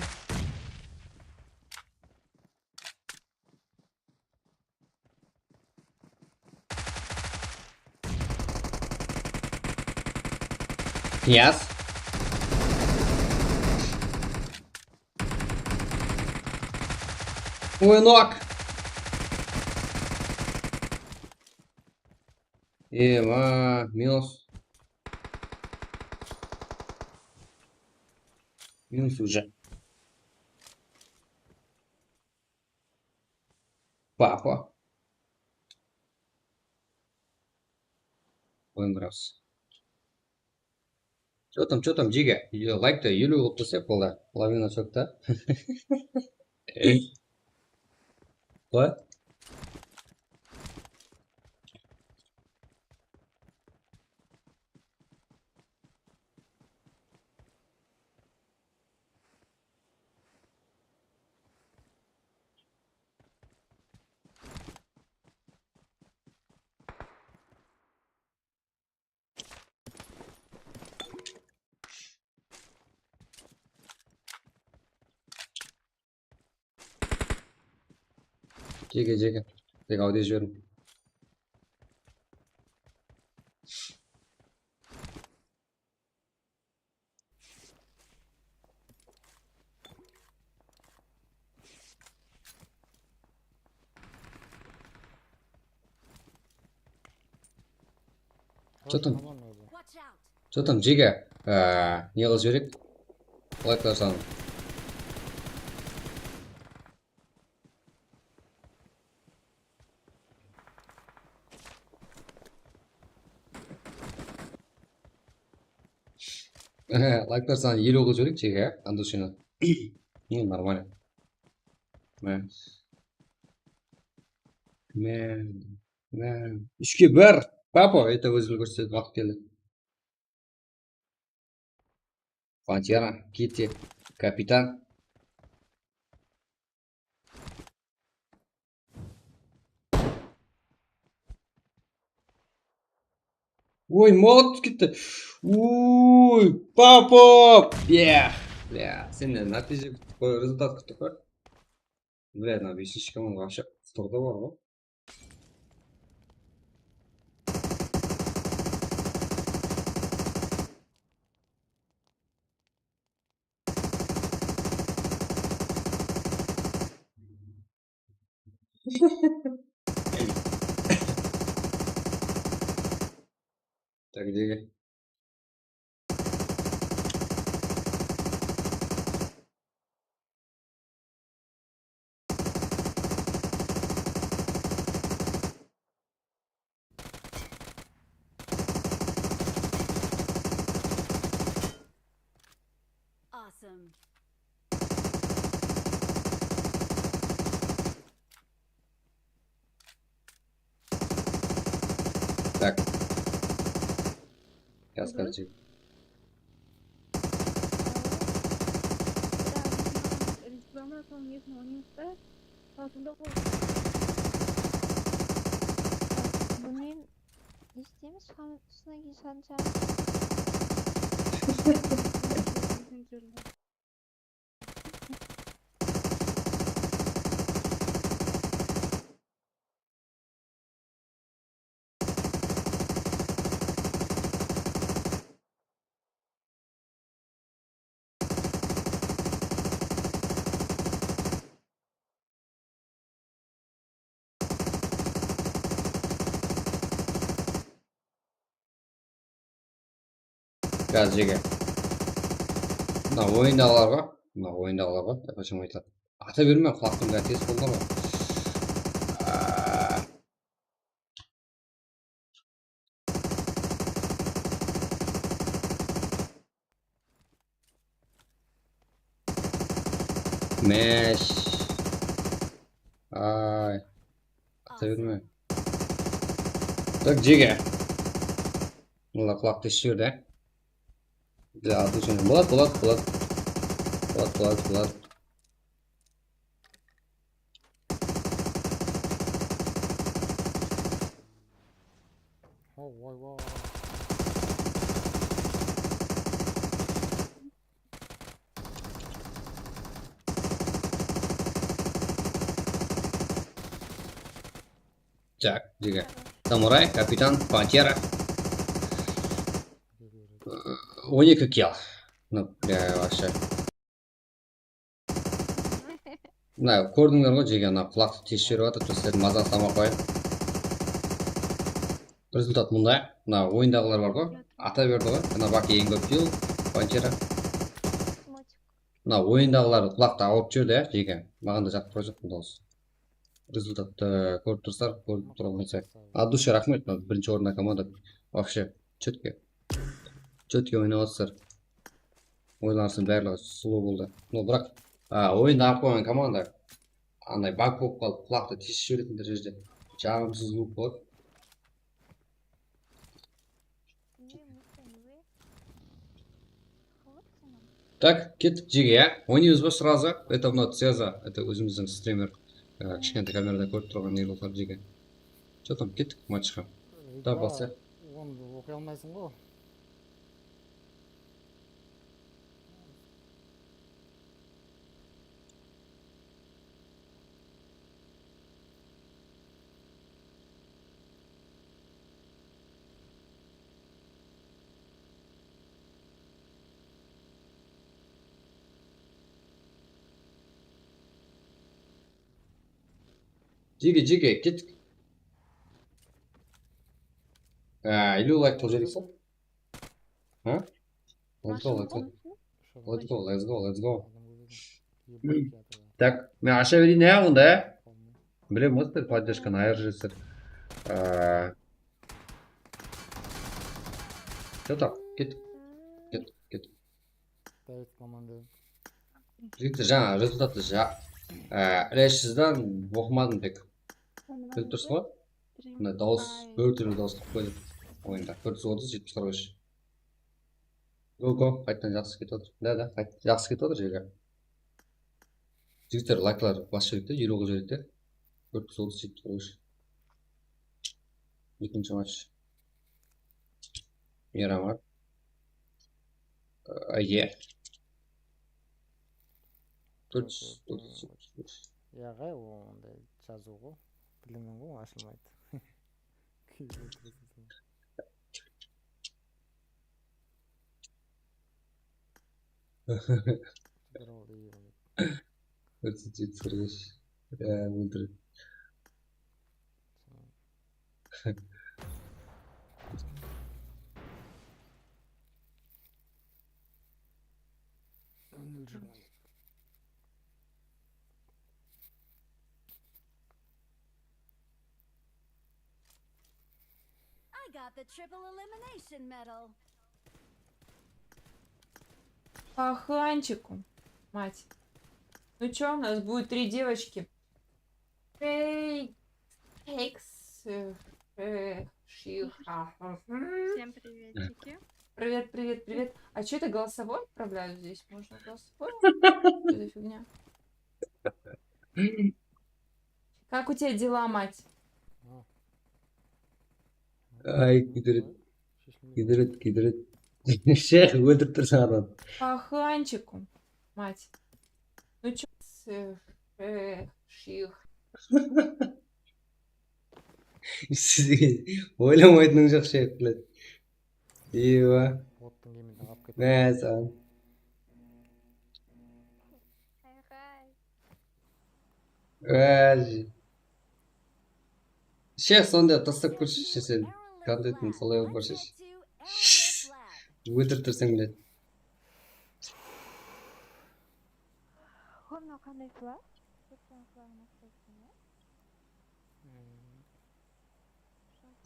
Knyaz. Oy, nok. Ema, minus. Minus уже. Папа. Oyın biraz. Что там, что там, Джига? Лайк-то елу qılıp taslayıq, boladı. Половина sokta. Qoy. Jeke, jeke. Tek audio jiberiń. Что там? Что там, Джига? А, не qılıp jibereyik? Лайклар санын. Лайклар санын елу qılıp jibereyik, Джига, ya? От души. Не, нормально. Mine. Mine. Mine. Úshke bir. Papo, это ózim kórsetedi, waqıt keldi. Pantera, Kitty, Kapitan. Oy, molot ketti. Uy, Papo! Yeah! Bля, senden nátiyje kúttik qoy, rezultat kúttik qoy. Bля, mına besinshi komanda вообще qutırda bar ǵoy. Так, Джига. Awesome. Так. Я скажу. Bunı ne isteymiz? Şunı çağır. Gaz jege. Mına oyındaǵılarǵa, mına oyındaǵılarǵa, yapacağım aytadı. Ata berme, qulaqtıń bári tez boldı ǵoy. Aa. Mesh. Ay. Ata berme. Tak, jege. Mına qulaqtı iship jiberde. Boladı, boladı, boladı. Boladı, boladı, boladı. Tak, jige. Samuray, kapitan, pantera. On eki kill. Ну, бля, вообще. Mına, kórdińler ǵoy, jege, ana qulaqtı tez jiberiwatır, sizlerdiń mazanızdı almay qoyayın. Rezultat mınday. Mına, oyındaǵılar bar ǵoy, ata berdi ǵoy. Ana, baki eń kóp kill, pantera. Mına, oyındaǵılar qulaqtı awırtıp jiberdi, ya, jege. Maǵan da jaqtırǵan joq bul dawıs. Rezultattı kórip tursızlar, kórip turǵan bolsa. От души raxmet, mına, birinshi orında komanda. Вообще, четко. Четко oynap atırsızlar. Oyınlardıń barlıǵı sulıw boldı. No, biraq, a, oyında alıp qoyǵan komanda anday bag bolıp qalıp, qulaqtı tez jiberetin dárejede jaǵımsız bolıp qaladı. Так, kettik jege, ya. Oynaymız ba сразу? Это mına Ceza, это ózimizdiń strimer. Á, kishkentay kameradan kórip turǵan ne bolsa jege. Что там, kettik matchqa. Da, baslayıq. Onı oqıy almaysań ǵoy. Jege, jege, kettik. Á, eliw layk qılıp jibereyik. Ha? Let's go, let's go. Let's go, let's go, let's go. Tak, men asha bereyin ya onda, ya. Bilem ǵoy, sizler podderjkanı ayırıp jibersizler. Á, Joq, kettik. Kettik, kettik. Davit komanda. Jigitler, jańa rezultattı ja-, á, ilajsızdan oqımadım tek. Bilip tursız ǵoy? Mına dawıs, bir túrli dawıs qılıp qoydı oyında. Bir júz otız, jetpis, qırq úsh. Go, go, qaytadan jaqsı ketip atır. Da, da, qayt-, jaqsı ketip atır jege. Jigitler, layklar basıp jibereyik te, eliw qılıp jibereyik te. Tórt júz otız, jetpis, qırq úsh. Ekinshi match. Miyraman. Áyke. Tórt júz otız, jetpis, qırq úsh. Ya, ǵay, o onday jazıw ǵoy. Bilemen ǵoy, ashılmaydı. Tórt júz jetpis, qırq úsh. Ya, óltiredi. I got the triple elimination medal. По ханчику, мать. Ну чё, у нас будет три девочки. Эй, экс, э, э, шиха. Всем приветики. Привет, привет, привет. А чё это голосовой отправляют здесь? Можно голосовой? Что за фигня? Как у тебя дела, мать? Ay, kúydiret, kúydiret, kúydiret. Shayx, óltirip tursań adam. По ханчику, мать. Ну чё, с-, э, ших. Sizge oylamaytınıń joq shayx, блядь. Eywa. Ottıń keminde alıp ketip. Másán. Ay, ay. Áj. Shayx, sonda taslap kórsheshi sen. Kontentin solay alıp barshı. Óltirip tursang, блядь. Mınaw qanday flag? Turkmen flagına uqsaydı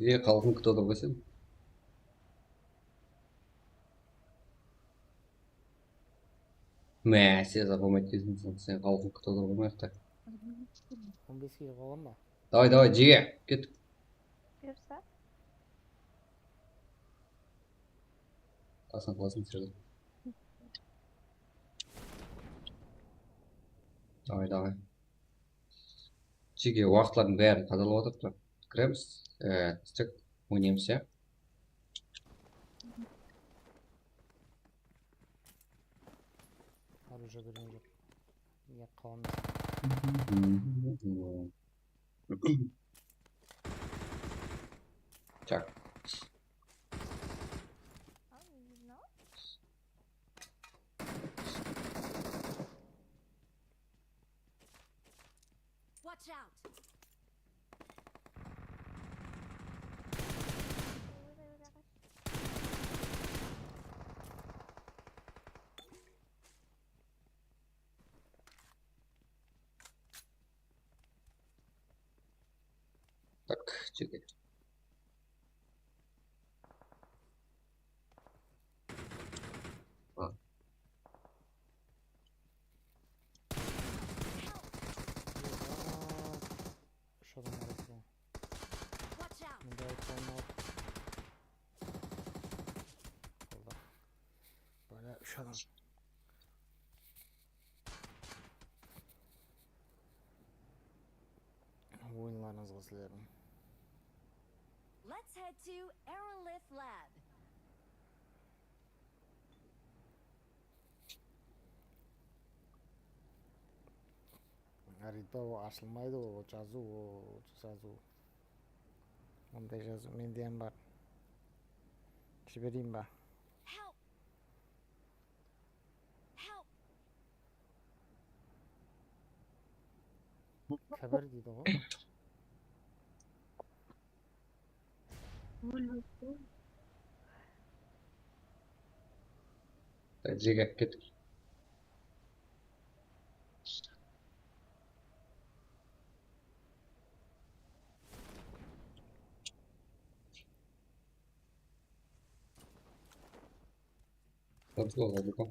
ya. E, xalqıń kútip atır ǵoy sen. Másez, apamaydı deyseń, sen xalqıń kútip atır ǵoy mına jaqta. On beske jıǵıp alam ba? Davay, davay, jege, kettik. Buyırsa. Qasın, qasın, sırdı. Davay, davay. Jege, waqıtlardıń bárin qadaǵalap atırıptı. Kiremiz, e, istek oynaymız, ya. Оружие берген joq. Ya, qawam. Mhm. Mhm. Чак. Watch out! Так, чекай. А. Úsh adam bar eken. Mında aytqanım al. Qolda. Bále úsh adam. Oyınlarıńızǵa sizlerdiń. Let's head to Aerolith Lab. Arita o ashılmaydı, o jazıw, o jazıw. Onday jazıw mende hám bar. Jibereyin ba? Help! Help! Kibir deydi ǵoy. Jege kettik. Qapılar bar.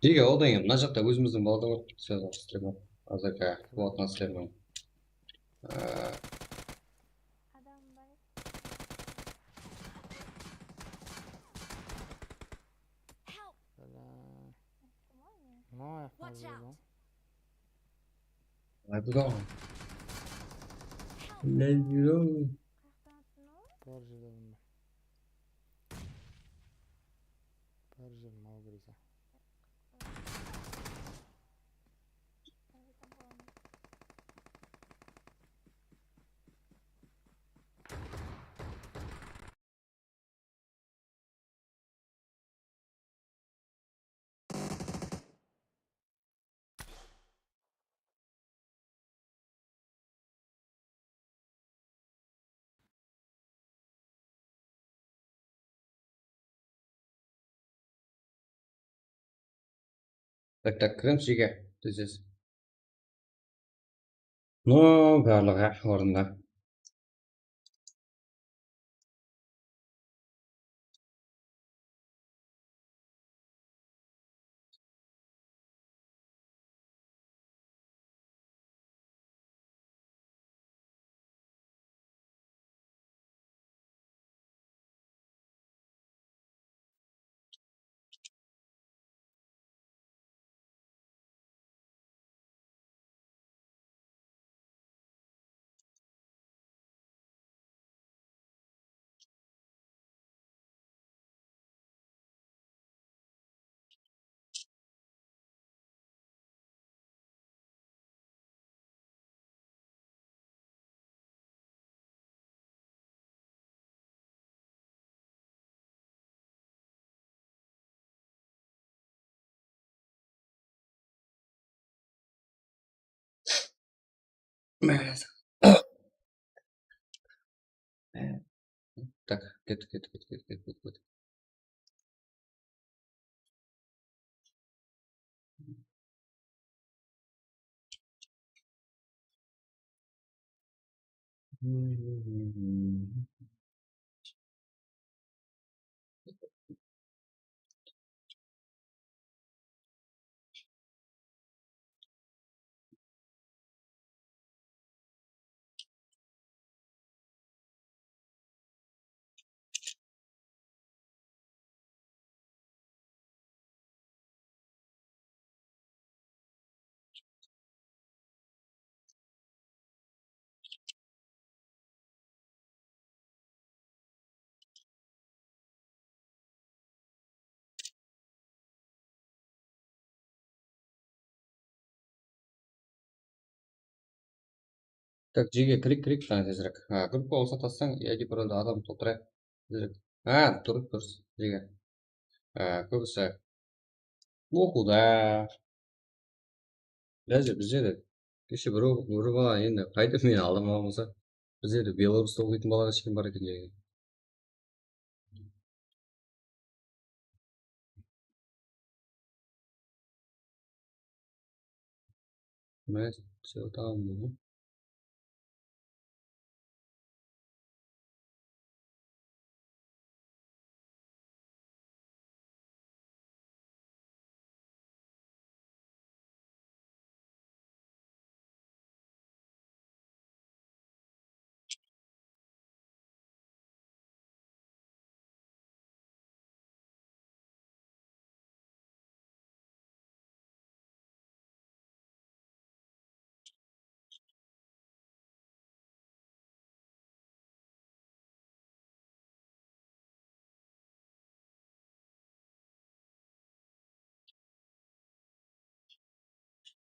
Jege, odan keyin mına jaqta ózimizdiń balalar bar. Sezon islemen. A Z K, Kuwatına islemen. Ee, Adam bar. Help! Salam. Kim oynadı? Mına ayaqta. Watch out! Ay, bu da. Help! Let's go. Qayaqtan atın o? Bar jerde bunda. Bar jer mal kirese. Tak, tak, kiremiz jege, dúzesiz. No, barlıǵı ornında. Tak, ket, ket, ket. Tak, jege, kireyik, kireyik, qana tezirek. Ha, gruppa bolsa tassań, ya de bir adam toltırayıq. Tezirek. Ha, durıs, durıs, jege. Ha, kóbisi oqıwda. Lázim, bizde de. Keshe bir, bir bala endi qaytip meni aldamaǵan bolsa, bizde de Belarusda oqıytın bala kishkene bar eken, jege. Mine, sel taǵam boldı.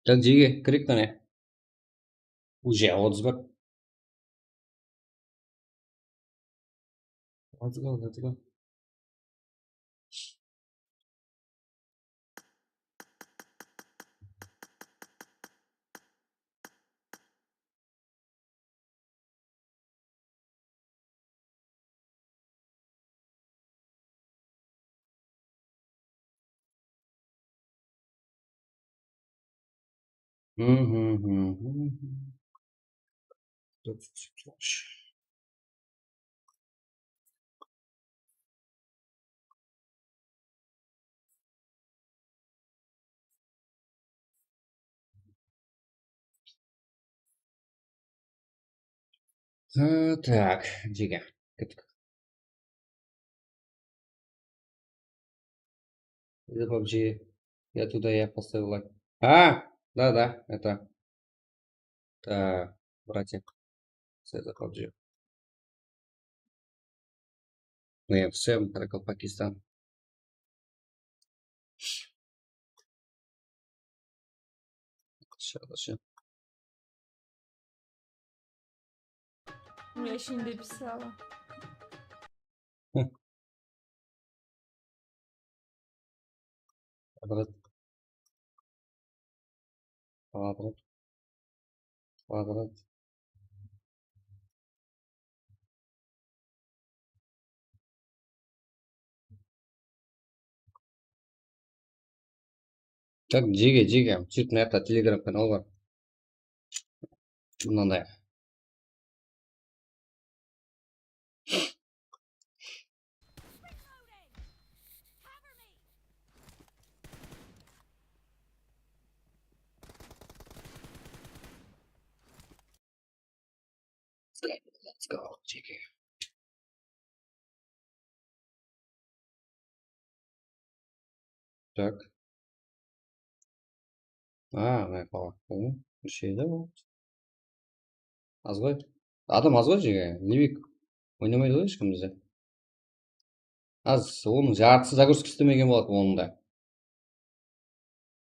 Tak, jege, kireyik qáne. Уже otız bir. Let's go, let's go. Há, tak, jege, kettik. Endi PUBG, я туда, я поставил лайк. А, да, да, это. Так, братик. С этой PUBG. Ну, я всем, Каракалпакистан. Сейчас, сейчас. Я еще не дописала. Hıh. Kvadrat. Kvadrat. Kvadrat. Tak, jege, jege. Sóyt, mına jaqta Telegram kanal bar. Mınanday. Let's go, jege. Так. A, mına qala. Hı, bir şey de ol. Az ǵoy. Adam az ǵoy, jege. Livik oynamaydı ǵoy hesh kim bizde. Az, onıń jartısı zagruska islemegen boladı, onıń da.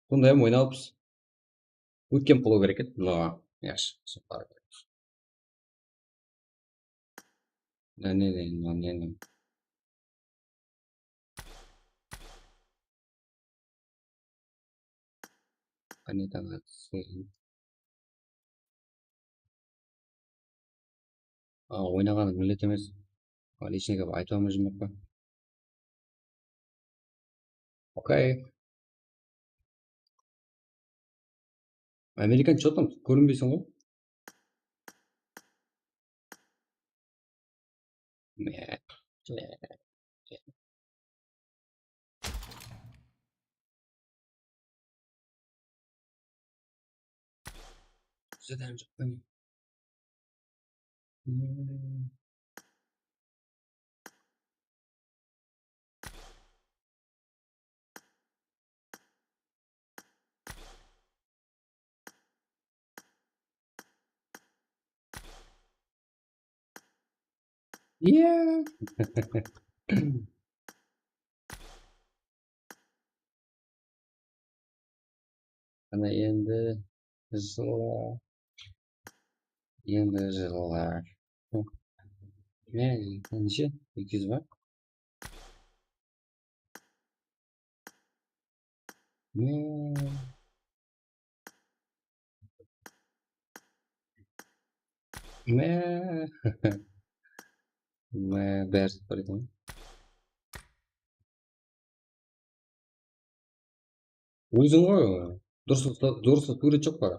Sonday hám oynalıpız. Bootcamp qılıw kerek edi. No, yaqshı. Mına ne, ne, mına ne, ne. Qáne, tańa túsin. A, oynaǵanı millet emes. A, lishniy gáp aytıp almay júrmek pe? Okey. Amerikan, что там? Kórinbeyseń ǵoy. Bizde de hám joq pa ne? Hmm. Iya. Ana endi jılı. Endi jıllar. Ne, neshe? Eki júz ba? Ne? Ne? Ne, bári bar eken. Óziń ǵoy, durıs, durıs, durıs úyret joq pa?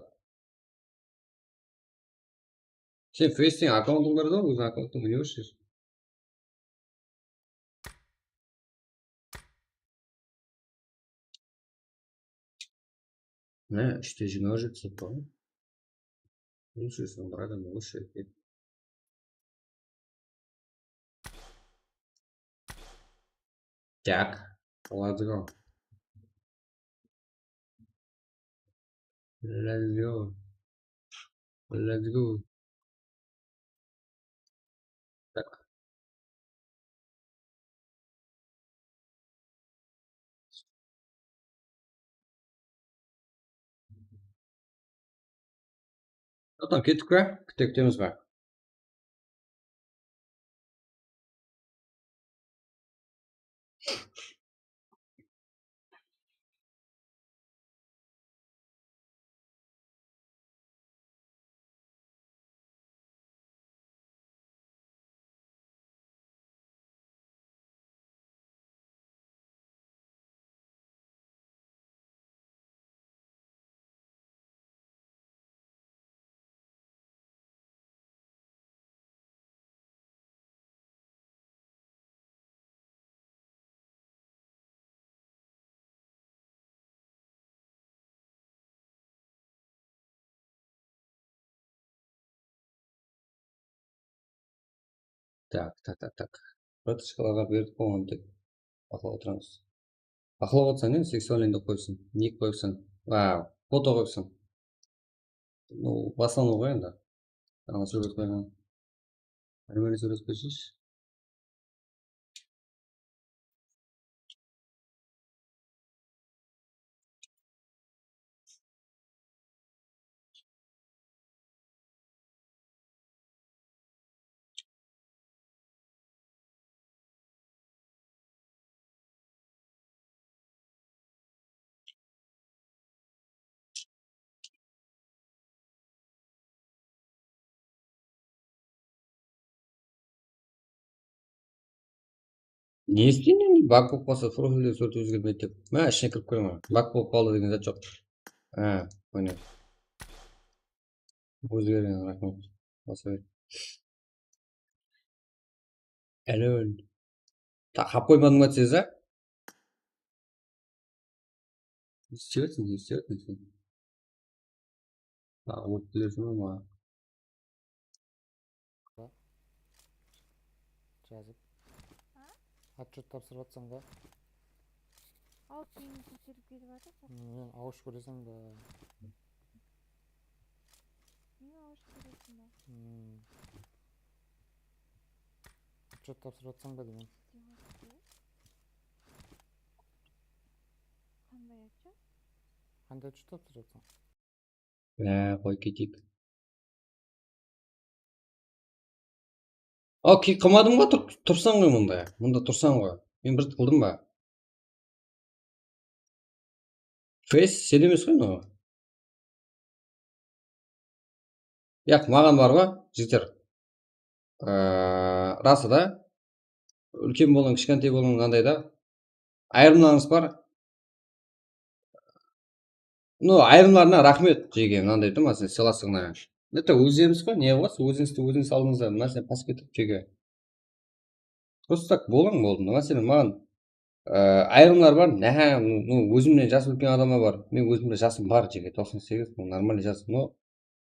Sen Face-teń akkauntıń bar da, óziń akkauntıń mine bershi. Mine, úshte jigirma jeti sotpaǵan. Úshewsin, bir adam óshirip ket. Так, let's go. Let's go. Let's go. Так. Adam kettik pe? Kúte kútemiz be? Так, так, так, так. Kartochkalarǵa berip qoyǵan tek. Baqlap otıramız. Baqlap otırsań, ne seksualnıy dep qoyıpsań, nik qoyıpsań. Vau, foto qoyıpsań. Ну, baslanıw ǵoy endi. Ana súwret qoyǵan. Animali súwret qoyshısh. Ne isteyin endi, bak bolıp qalsa, profilde súwret ózgermeydi dep. Má, ishine kirip kóremen. Bak bolıp qaldı degen zat joq. Há, mine. Ózgergen, raxmet. Basa ber. Alo. Ta, qap qoymadıń ba tez, a? Ne istep atırsań, ne istep atırsań sen? Tawıp bilersiń ba maǵan? Jazıp. A? Otchet tapsırıp atsań da. Al, keyin kóterip ketip atır. Hmm, awısh kóreseń ba? Ne awısh kóreseń ba? Hmm. Otchet tapsırıp atsań ba deymen. Qanday otchet? Qanday otchet tapsırıp atsań? Á, qoyıp keteyik. Al, kik qılmadım ǵoy, tur-, tursań ǵoy mında. Mında tursań ǵoy. Men bir qıldım ba? Face sen emes ǵoy mınaw. Yaq, maǵan bar ǵoy, jigitler. Ee, rası da. Úlken bolıń, kishkentay bolıń, mınanday da. Ayırımlarıńız bar. Ну, ayırımlarına raxmet, jege, mınanday da, máselen, sıylaslıǵına. Это ózlerimiz ǵoy, ne qılasız, ózińizdi ózińiz aldıńızda, máselen, pas ketip, jege. Просто так bolıń, boldı. Máselen, maǵan, e, ayırımlar bar, náhá, ну, ózimnen jası úlken adamlar bar. Men ózimde jasım bar, jege, toqsan segiz, ну, нормальный jas. Но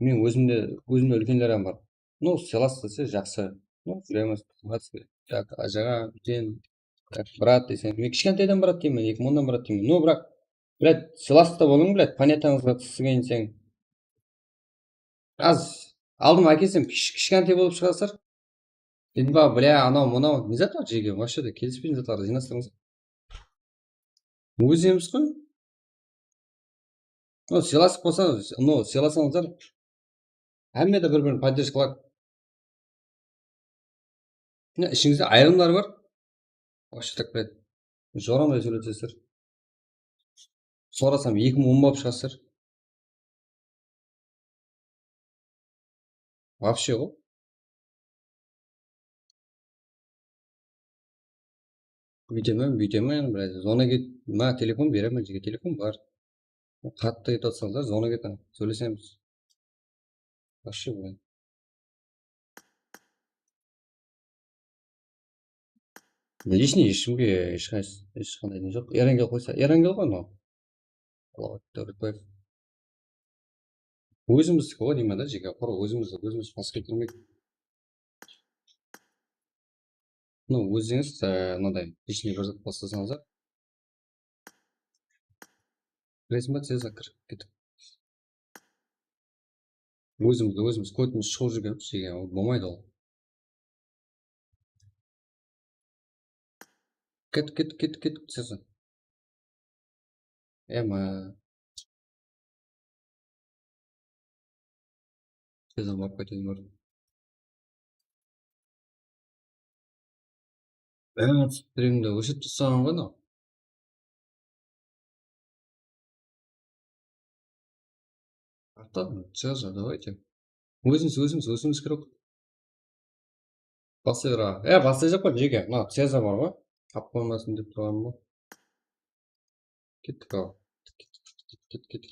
men ózimde, ózimde úlkenler hám bar. Ну, сыйлас dese, jaqsı. Ну, прямо так, ajaǵa, úlken, так, брат deseń. Men kishkentaydan брат deymen, eki mıńdan брат deymen. Ну, biraq, блядь, сыйласlıqta bolıń, блядь, planetańızǵa túsken deseń. Az, aldım ákelsem, kish-, kishkentay bolıp shıǵasızlar. Dedim ba, блядь, anaw, mınaw, ne zat bar, jege, вообще de kelispeytuǵın zatlardı jıynastırıńız. Ózimiz ǵoy. Ну, sıylasıp qalsa, ну, sıylasańızlar. Hámme de bir-birin поддержкалап. Mine, ishińizde ayırımlar bar. Вообще так, блядь, joramay sóylesesizler. Sorasam, eki mıń on bolıp shıǵasızlar. Вообще ǵo. Búytemen, búytemen, блядь, zona ket, ma, telefon beremen, jeke telefon bar. Qattı aytıp atsańızlar, zona ketiń, sóylesemiz. Вообще, блядь. Личный eshkimge hesh qay-, hesh qanday ne joq. Erangel qoysa, Erangel ǵoy mınaw. Dawletbaev. Ózimizdiki ǵoy deymen da, jeke, qurı ózimizdi, ózimiz pas keltirmeyik. Mınaw ózińiz, e, mınaday личный bir zat baslasańızlar. Bilesiń ba, Cezar, kir, ket. Ózimizdi ózimiz kótimiz shıǵıp júrgenbiz, jeke, ol bolmaydı ol. Ket, ket, ket, ket, Cezar. Ema. Cezar barıp qaytayın bir. Ema, strimdi óshirip taslaǵan ǵoy mınaw. Артады, Cezar, давайте. Ózimiz, ózimiz, ózimiz kirip. Baslayıq. E, baslayjaqpan, jeke. Mına, Cezar bar ǵoy. Tap qoymasın dep turǵanım ǵoy. Kettik, al. Ket, ket, ket, ket.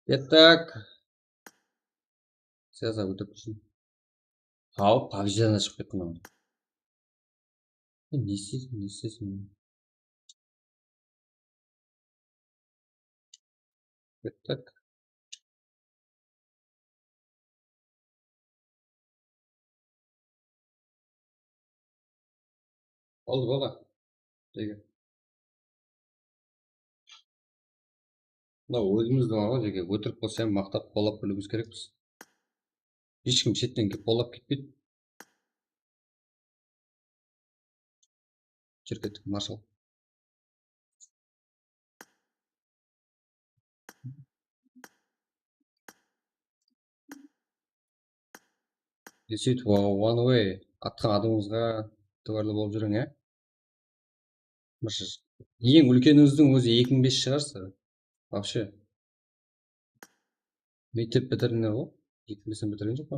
Kettik. Cezar ótip tursın. Haw, PUBG'dan da shıǵıp kettim men. Ne isteysiń, ne isteysiń? Kettik. Boldı, boldı. Jeke. Mınaw ózimizdiń ǵoy, jeke, ótirik bolsa hám maqtap, qollap biliwimiz kerekpiz. Hesh kim shetten kelip qollap ketpeydi. Júr kettik, marshal. Deseyt, one way atqan adamıńızǵa itibarlı bolıp júriń, ya? Bir sh-, eń úlkenińizdiń ózi eki mıń bes shıǵar, sir. Вообще. Mektep bitirdińler ǵoy. Eki mıń besten bitirgen joq pa?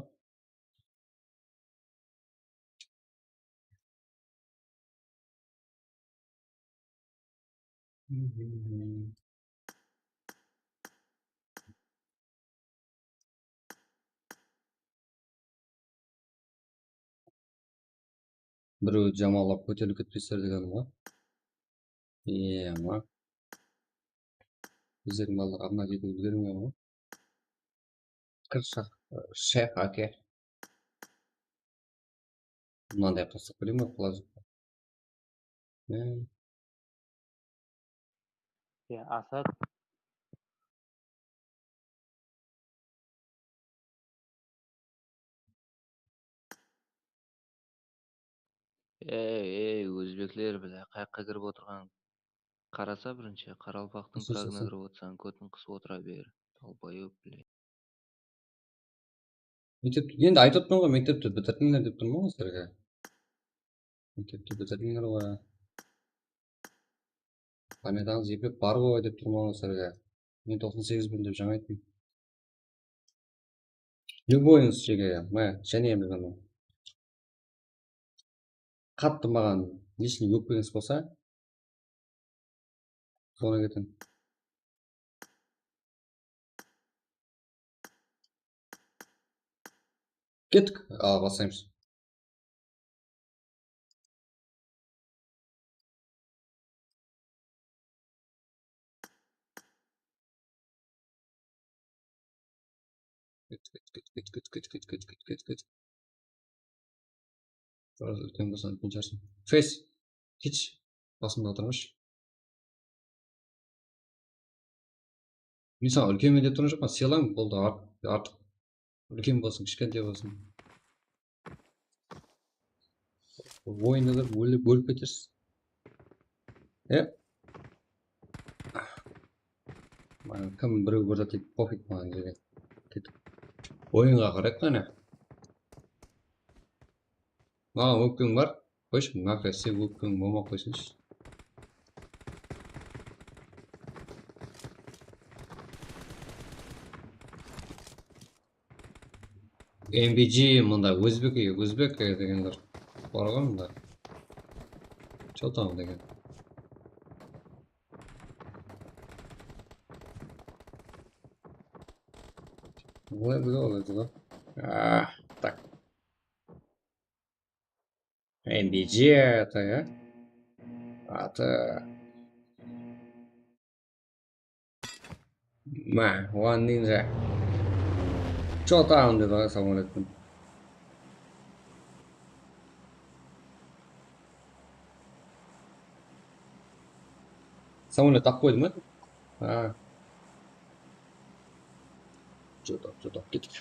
Birew jamanlap kóterilip ketpesler degenim ǵoy. Iya, ma. Bizlerdiń balalar adına ketip úlgermegen ǵoy. Kir, shayx, shayx ake. Mınanday qılsaq, bilmey ǵoy, qılajaq. Iya, Asad. Ey, ey, ózbekler, bilá, qayaqqa kirip otırǵan? Qarasa birinshi, qaraqalpaqtıń pragına kirip otırsań, kótin qısıp otıra ber. Dalboyob, bilá. Mektepti, endi aytıp atırman ǵoy, mektepti bitirdińler dep turman ǵoy sizlerge. Mektepti bitirdińler ǵoy. Planetańız eplep bar ǵoy dep turman ǵoy sizlerge. Men toqsan segizben dep jańa aytpayın. Любойıńız jeke, mine, jáne endi mınaw. Qattı maǵan личный ókpeńiz bolsa, zona ketiń. Kettik. Al, baslaymız. Ket, ket, ket. Biraz úlken bolsa úlken shıǵarsın. Fes. Kech. Basımda otırmısh. Men saǵan úlkenmen dep turǵan joqpan, sıylań, boldı, art-, artıq. Úlken bolsın, kishkentay bolsın. Oyındı da bólip, bólip ketersiz. E? Maǵan kim birew bir zat deydi, pofig maǵan jerge. Kettik. Oyınǵa qarayıq qáne. Maǵan ókpeń bar. Qoyshı, Maka, sen ókpeń bolmay qoysınshı. M B G mında ózbek, ózbek degenler bar ǵoy mında. Что там degen. Let's go, let's go. Ah, так. M B G atı, ya. Atı. Má, One Ninja. Что там dedi ǵoy samolyottın. Samolyot tap qoydı ma? Ha. Что там, что там, kettik.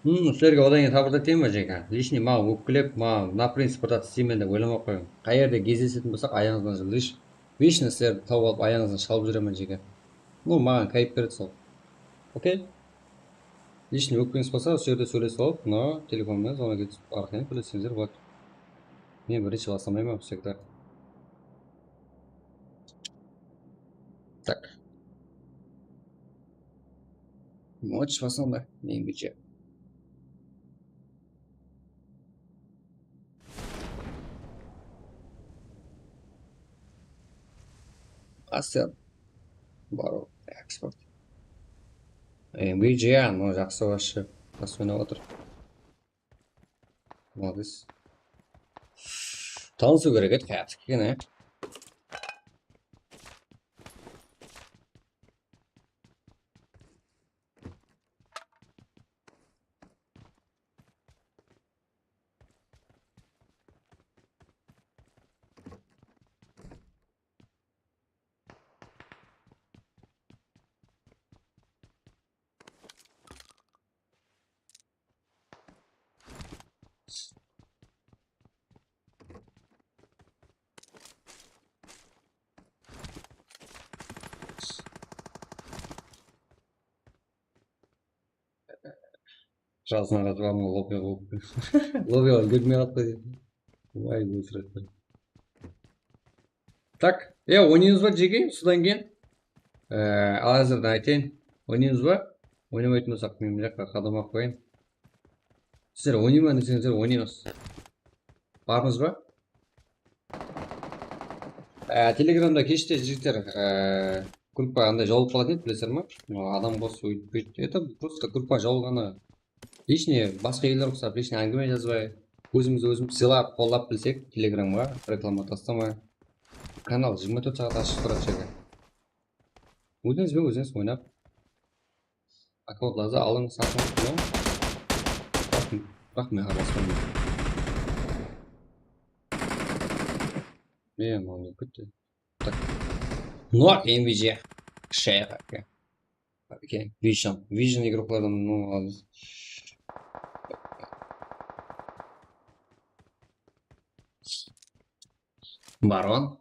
Hmm, sizlerge odan keyin sabırda tiyme, Jeka. Лишний maǵan ópkelep, maǵan на принцип zat isteymen dep oylamay-aq qoyıń. Qayerde gezdesetin bolsaq, ayaǵıńızdan jıl-, лиш-, вечно sizlerdi tawıp alıp, ayaǵıńızdan shalıp júremen, Jeka. Ну, maǵan káyip beredi sol. Okey? Лишний ópkeńiz bolsa, usı jerde sóylesip alıp, mına telefonımnan звонок etip arqayın sóyleseńizler boladı. Men birinshi baslamayman всегда. Так. Матч baslandı. Menimshe. Asel. Бару. Экспорт. М Б J, ну, jaqsı вообще. Jaqsı oynap atır. Молодец. Tanısıw kerek edi, qayaqtiki eken, e? Jazına qarap, lobby, lobby. Lobby girmey atpay. Vay, óltirip atır. Tak, ya, oynayımız ba, Jeke? Sudan keyin. Ee, al, házirden aytayın. Oynayımız ba? Oynamaytın bolsaq, men mına jaqqa qadam alıp qoyayın. Sizler oynayman deseńizler, oynayız. Barmız ba? Ee, Telegramda keshte, jigitler, ee, gruppa anday jawılıp qalatın edi, bilesizler ma? Adam bos, óytip, búytip. Это просто gruppa jawılǵanı. Личный, basqa ellerge uqsap, личный áńgime jazbay, ózimiz ózimiz sıylap, qollap bilsek, Telegramǵa reklama taslamay. Kanal jigirma tórt saat ashıq turadı, Jeke. Ózińiz benen ózińiz oynap, akkauntlardı alıń, satıń, no? Biraq, biraq men aralaspaymın. Men, mınaw ketti. Так. Nok, M B J. Шея, как я. Okey, Vision. Vision игрокlardan, ну, al. Baron.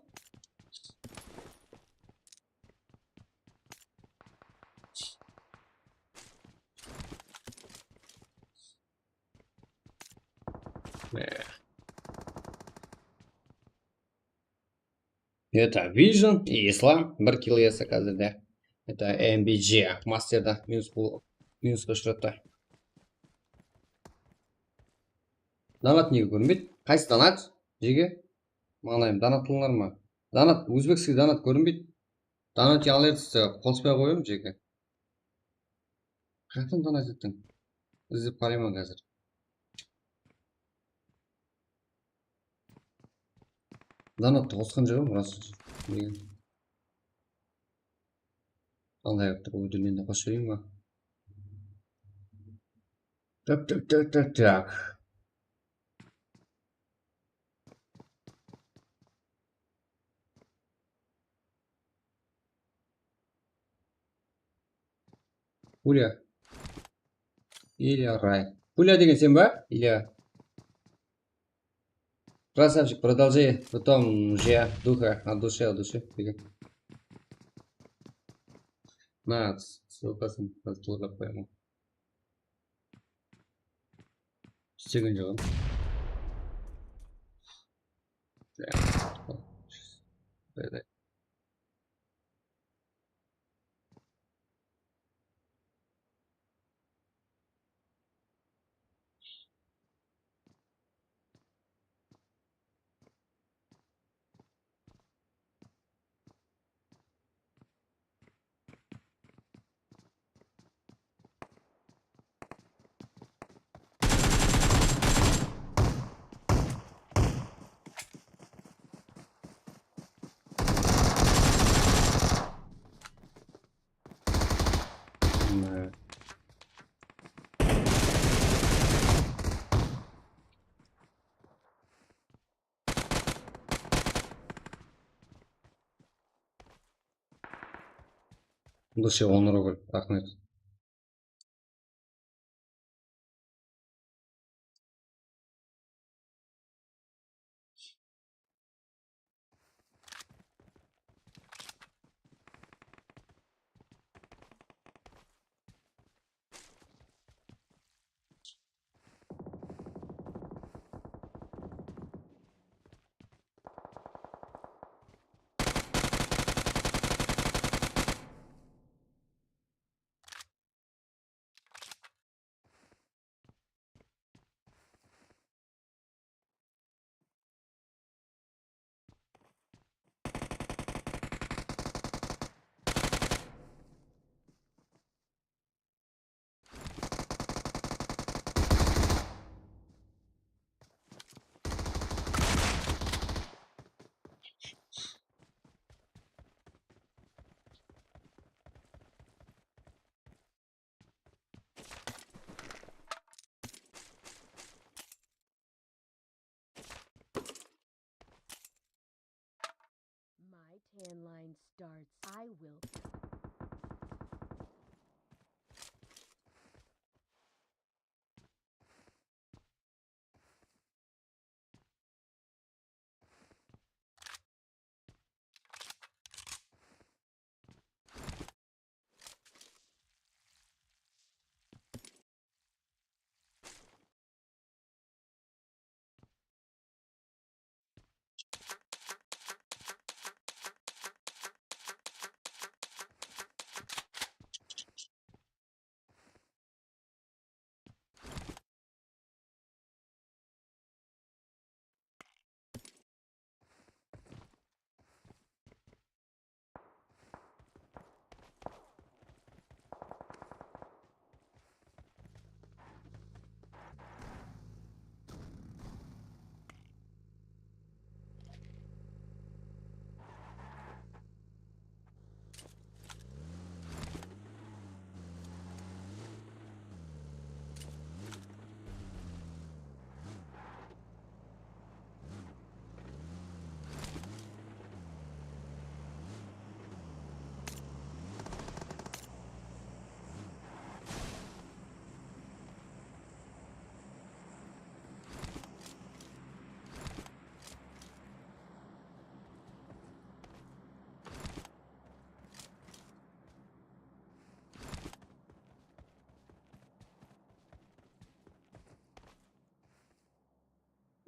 Это Vision и Islam, bir kill yesek házirde. Это M B J, masterda minus bul, minusqa ushıradı. Donat nege kórinbeydi? Qaysı donat? Jeke? Mańlayım, donat qılıńlar ma? Donat, ózbekskiy donat kórinbeydi. Donat alertisi qosıp qoyayım, Jeke. Qayaqtan donat ettiń? Izlep qarayman házir. Donattı qosqan joq, rası. Qanday qılıp tur, ódirmende qosıp jibereyim ba? Tak, tak, tak, tak, tak. Пуля. Ilya Ray. Пуля degen sen ba, Ilya? Красавчик, продолжай. Потом уже духа, от души, от души. Degen. Mına ssılkasın házir tuwrılap qoyaman. Islegen joq. Bul şey on rubl, raxmet. My tan line starts. I will.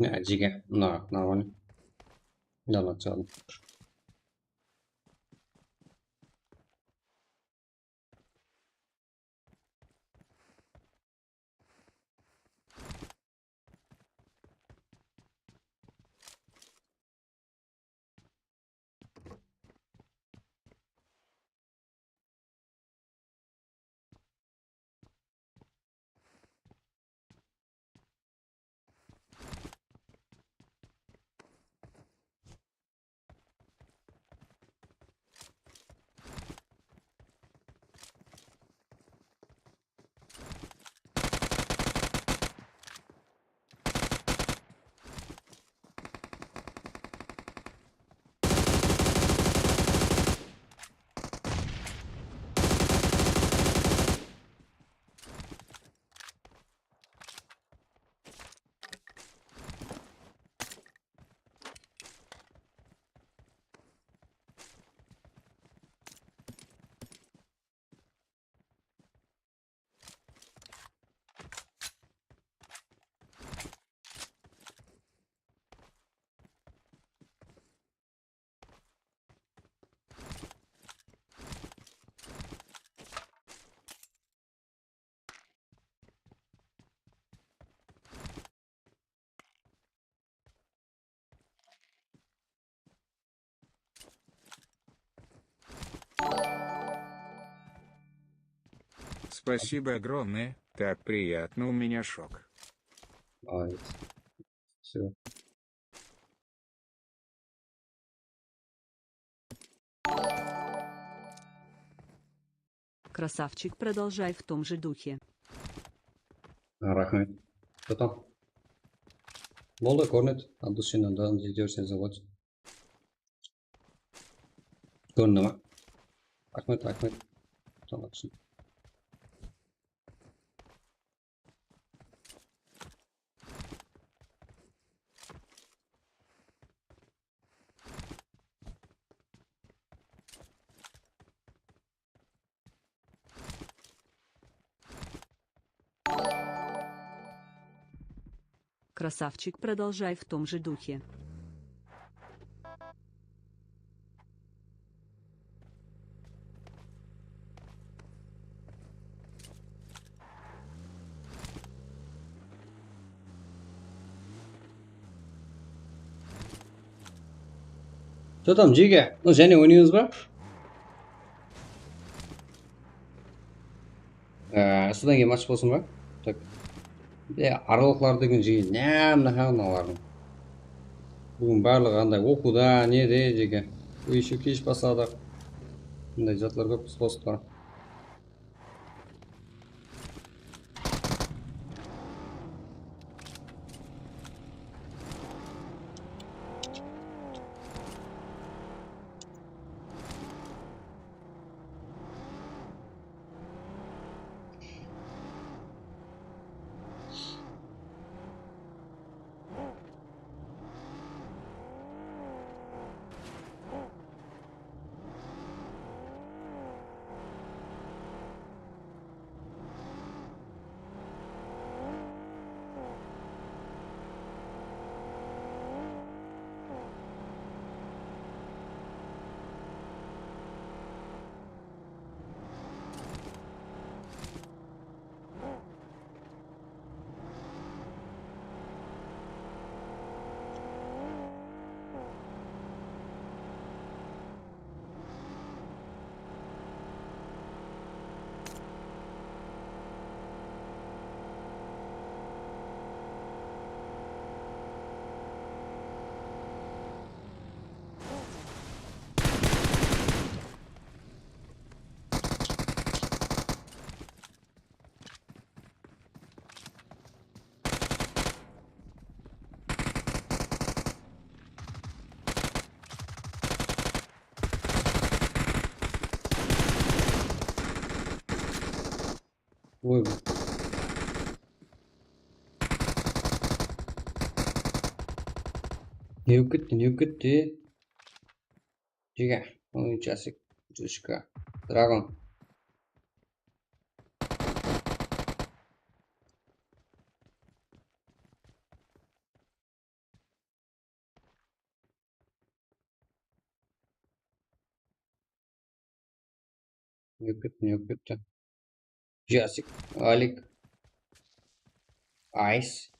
Ne, jige, mına, mına, mına, mına, mına. Спасибо огромное, так приятно, у меня шок. Молодец. Все. Красавчик, продолжай в том же духе. Рахмет. Что там? Болды, кórінedi. От души надо идёшь заводить. Kórindi ma? Raxmet, raxmet. Tamam. Красавчик, продолжай в том же духе. Что там, Джига? Ну, jáne oynaymız ba? Á, sodan keyin match bolsın ba? Tak. E, aralıqlar degen jege ne mınalardıń. Búgin barlıǵı anday oqıwda, nede jege. Еще kesh basladıq. Bunday zatlar kóp, spostlar. Oy. Ne bolıp ketti, ne bolıp ketti? Jege, on úsh jasik, úsh K. Dragon. Ne bolıp ketti, ne bolıp ketti? Jasik, Alik, Ice.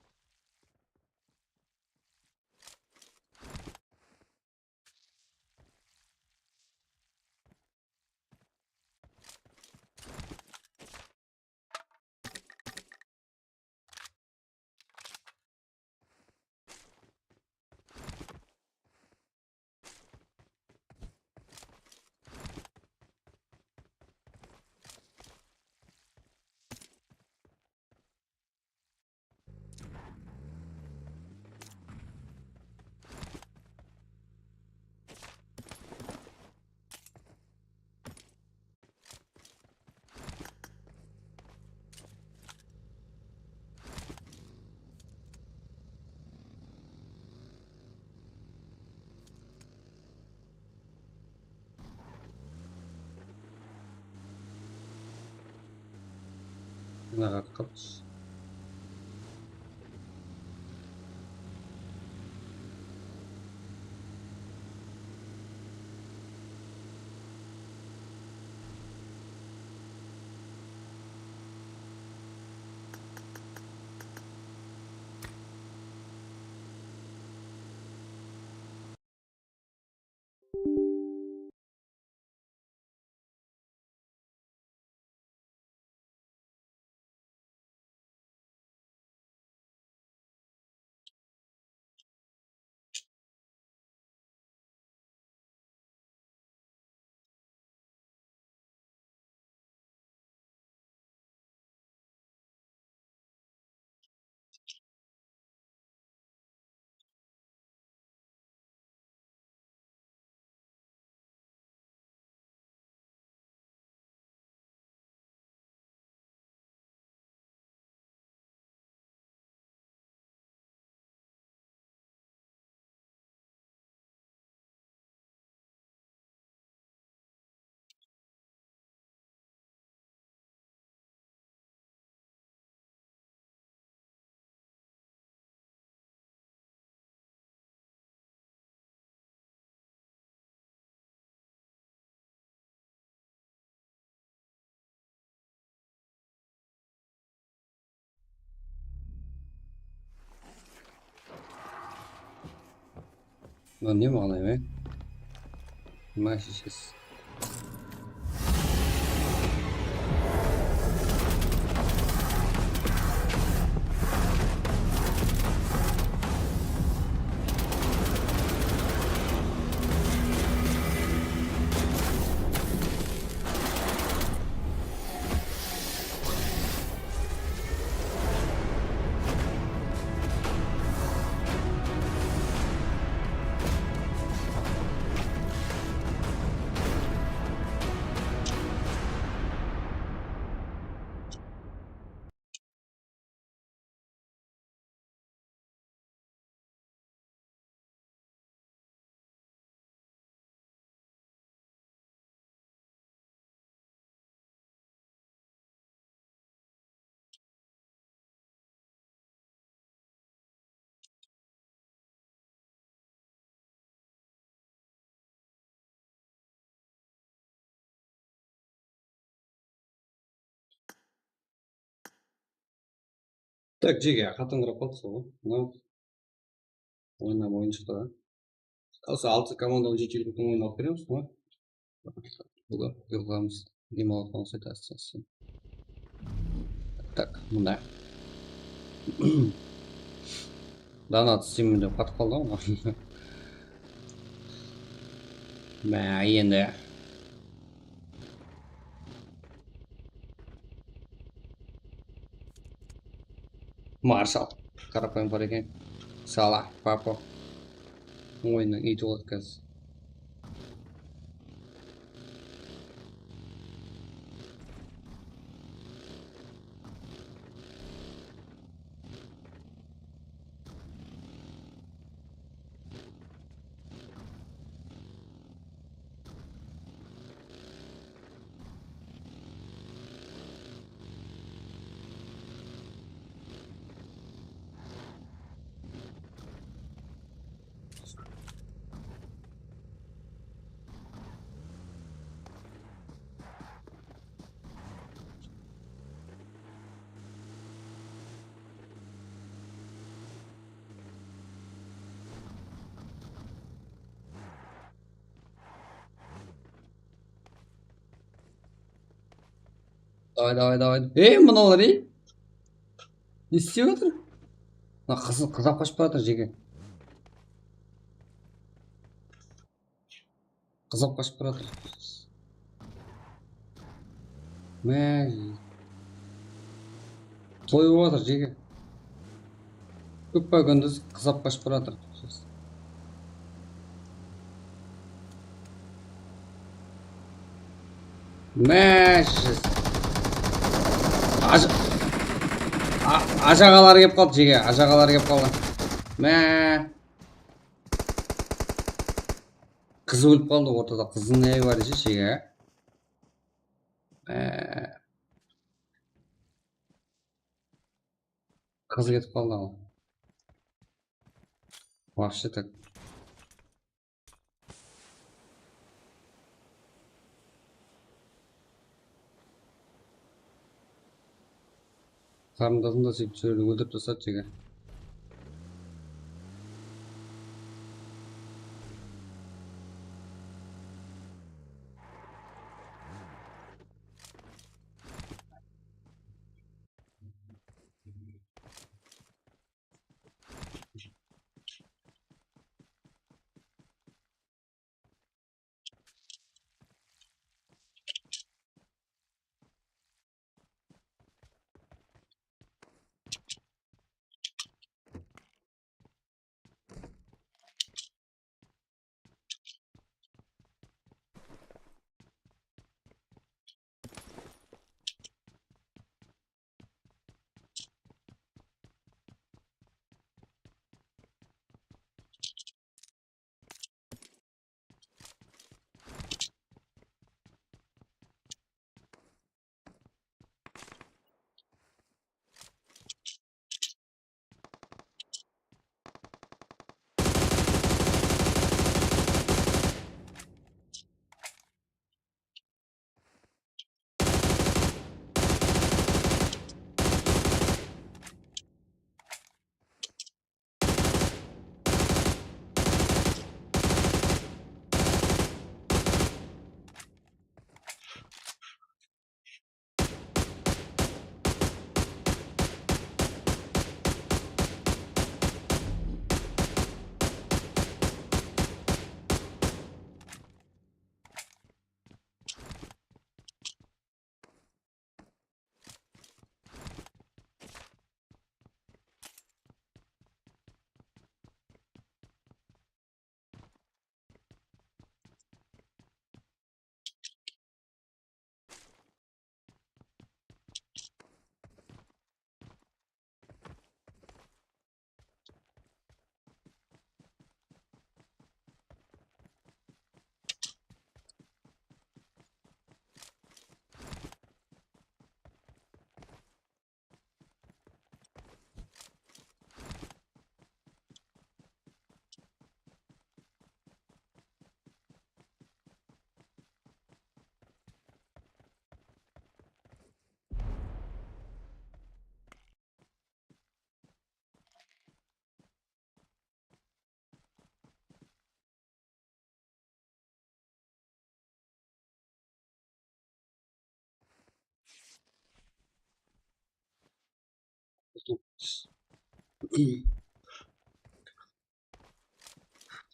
Mına qatqıp. Mına ne maǵan eme? Nima sheshesiz? Tak, jege, qattıńqırap qaldı sol. Mına oyın oyınshıları. Usı altı komanda on jeti yılqıdan oyın alıp beremiz ǵoy. Bular uyqılamız. Dem alıp qalsaydı, áste-áste. Tak, mında. Donat isleymen dep qatıp qaldı ǵoy. Má, endi. Marshal. Qarapayım bar eken. Sala, Papo. Oyınnıń iyiti boldı házir. Davay, davay, davay. Ey, mınalar, ey. Ne islep atır? Mına qız, qız alıp qashıp baratır, jege. Qız alıp qashıp baratır. Má. Toy bolıp atır, jege. Kóp pa kúndiz qız alıp qashıp baratır. Má. Aj-, a-, ajaǵalar kelip qaldı, jege. Ajaǵalar kelip qaldı. Má. Qız ólip qaldı ortada. Qızdıń ne ayıbı bar desheshi, jege? Ee, qız ketip qaldı al. Вообще так. Qarındasın da sóytip júredi, óltirip tasladı jege.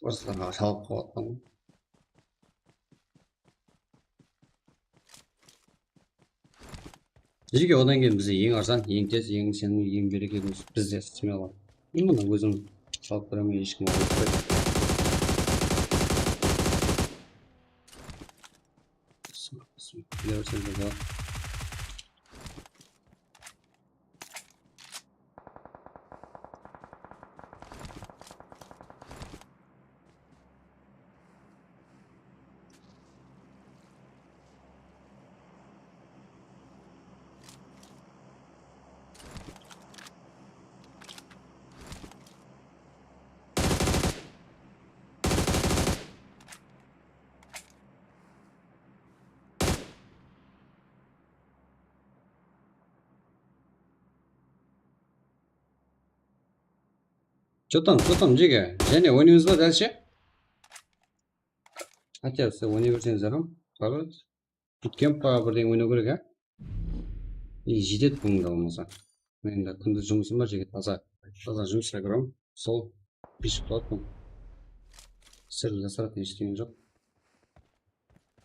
Ruslanǵa shalıp qalıp atırman. Jeke, odan keyin bizde eń arzan, eń tez, eń seniń eń bereketiń bizde smelar. Mına ózim shalıp beremen, hesh kim alıp atpaydı. Kele berse de boladı. Что там, что там, Jeke? Jáne oynaymız ba dálshe? Хотя, siz oynay berseńiz ham. Qarayız. Bootcamp pa, birdeń oynaw kerek, á? E, jetedi bunıń da bolmasa. Men de kúndiz jumısım bar, Jeke, taza. Taza jumısqa kirem. Sol piship turıppan. Sirli jasıratın hesh degen joq.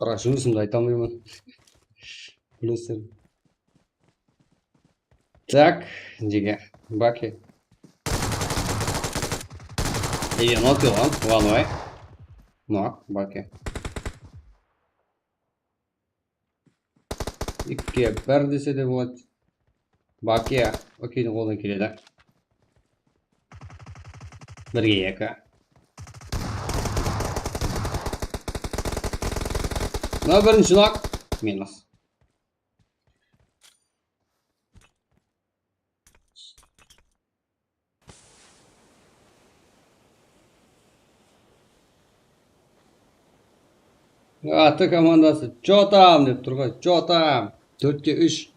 Biraq jumısımdı ayta almayman. Bilesizler. Так, Jeke, Baki. Ege, nok bolǵan, one way. Nok, Baki. Ekige bir dese de boladı. Bakiya, okeydiń qolınan keledi. Birge eki. Mına birinshi nok. Minus. Atı komandası Jotam dep tur ǵoy, Jotam. Tórtke úsh.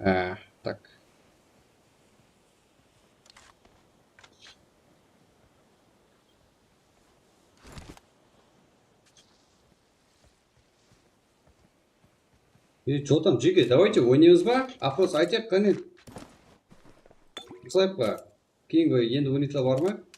Á, tak. E, Jotam, Jeke, давайте oynaymız ba? Oпрос aytayıq, qáne. Uslayıq pa? Keyingi endi oynaysızlar bar ma?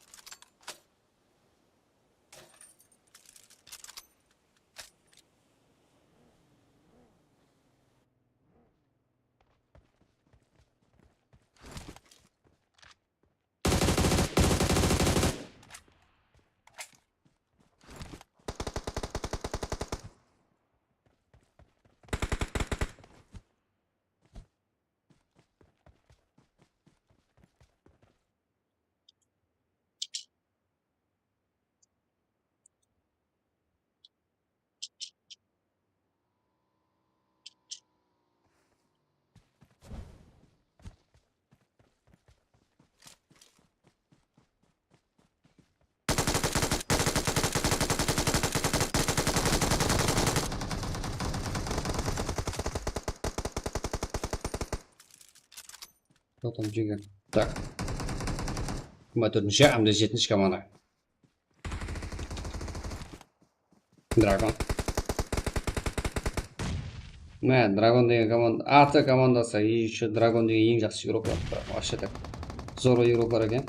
Toqtam, Jeke. Tak. Jigirma tórtinshi, hamda jetinshi komanda. Dragon. Mine, Dragon degen komanda, atı komandası, еще Dragon degen eń jaqsı igroplar. Вообще так. Zorlı igroplar eken.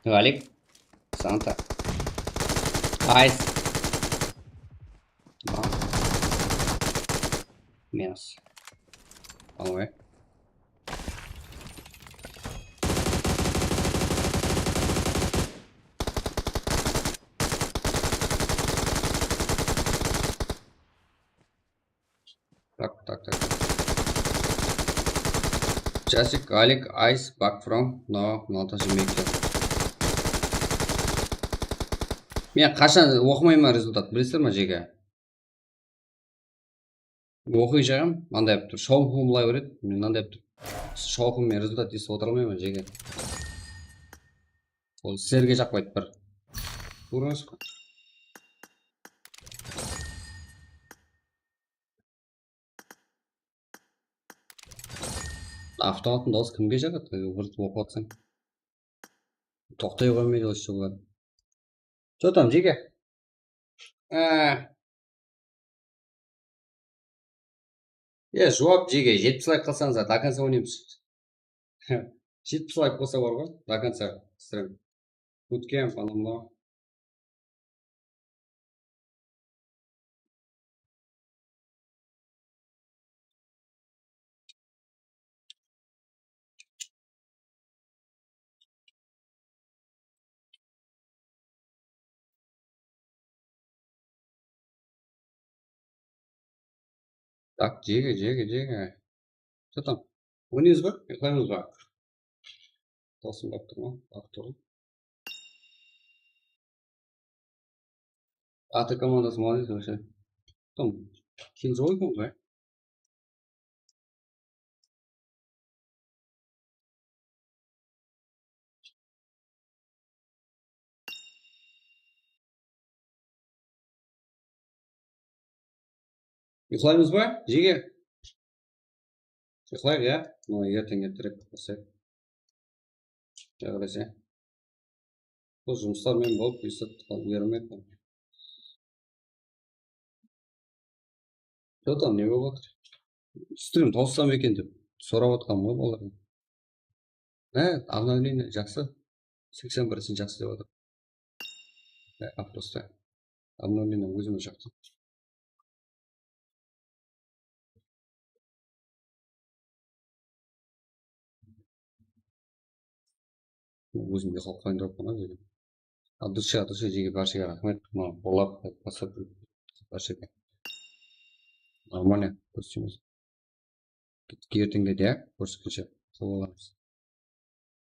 Alik. Santa. Ice. Minus. One way. Tak, tak, tak. Jasik, Alik, Ice, Back From, no, Natasha Mekka. Men qashan oqımayman rezultat, bilesizler ma, Jeke? Oqıy jaǵam, mınday bolıp tur. Shawqım bılay beredi, men mınday bolıp tur. Shawqım men rezultat esitip otıra almayman, Jeke. Ol sizlerge jaqpaydı bir. Kórdińiz ba? Avtomattın dawısı kimge jaqadı? Bir oqıp atsań. Toqtay qoymaydı usı jollar. Что там, Jeke? Á. Ya, juwap, Jeke, jetpis layk qılsańız, до конца oynaymız. Jetpis layk bolsa bar ǵoy, до конца stream. Bootcamp, anaw mınaw. Так, jege, jege, jege. Что там? Oynaymız ba? Uyqılaymız ba? Tawsım barıp tur ma? Barıp tur. Atı komandası молодец вообще. Там Killjoy eken ǵoy. Uyqılaymız ba, jege? Uyqılayıq, ya? Mına, erteń erterek baslayıq. Quda qálese. Bul jumıslar menen bolıp, esap ulgermeymen. Что там, ne bolıp atır? Stream tawsılam eken dep sorap atqanım ǵoy bulardan. Há, обновление jaqsı. Seksen procent jaqsı dep atır. Há, просто обновление ózime jaqtı. Ózim uyqılap qoyayın dep atırman, jege. Al, durıs shıǵar, durıs shıǵar, jege, bársheńe raxmet. Mına, bolap, basıp, bársheńe. Нормально, kórsetemez. Erteńde de, ya, kórsetkenshe, sawǵa bolamız.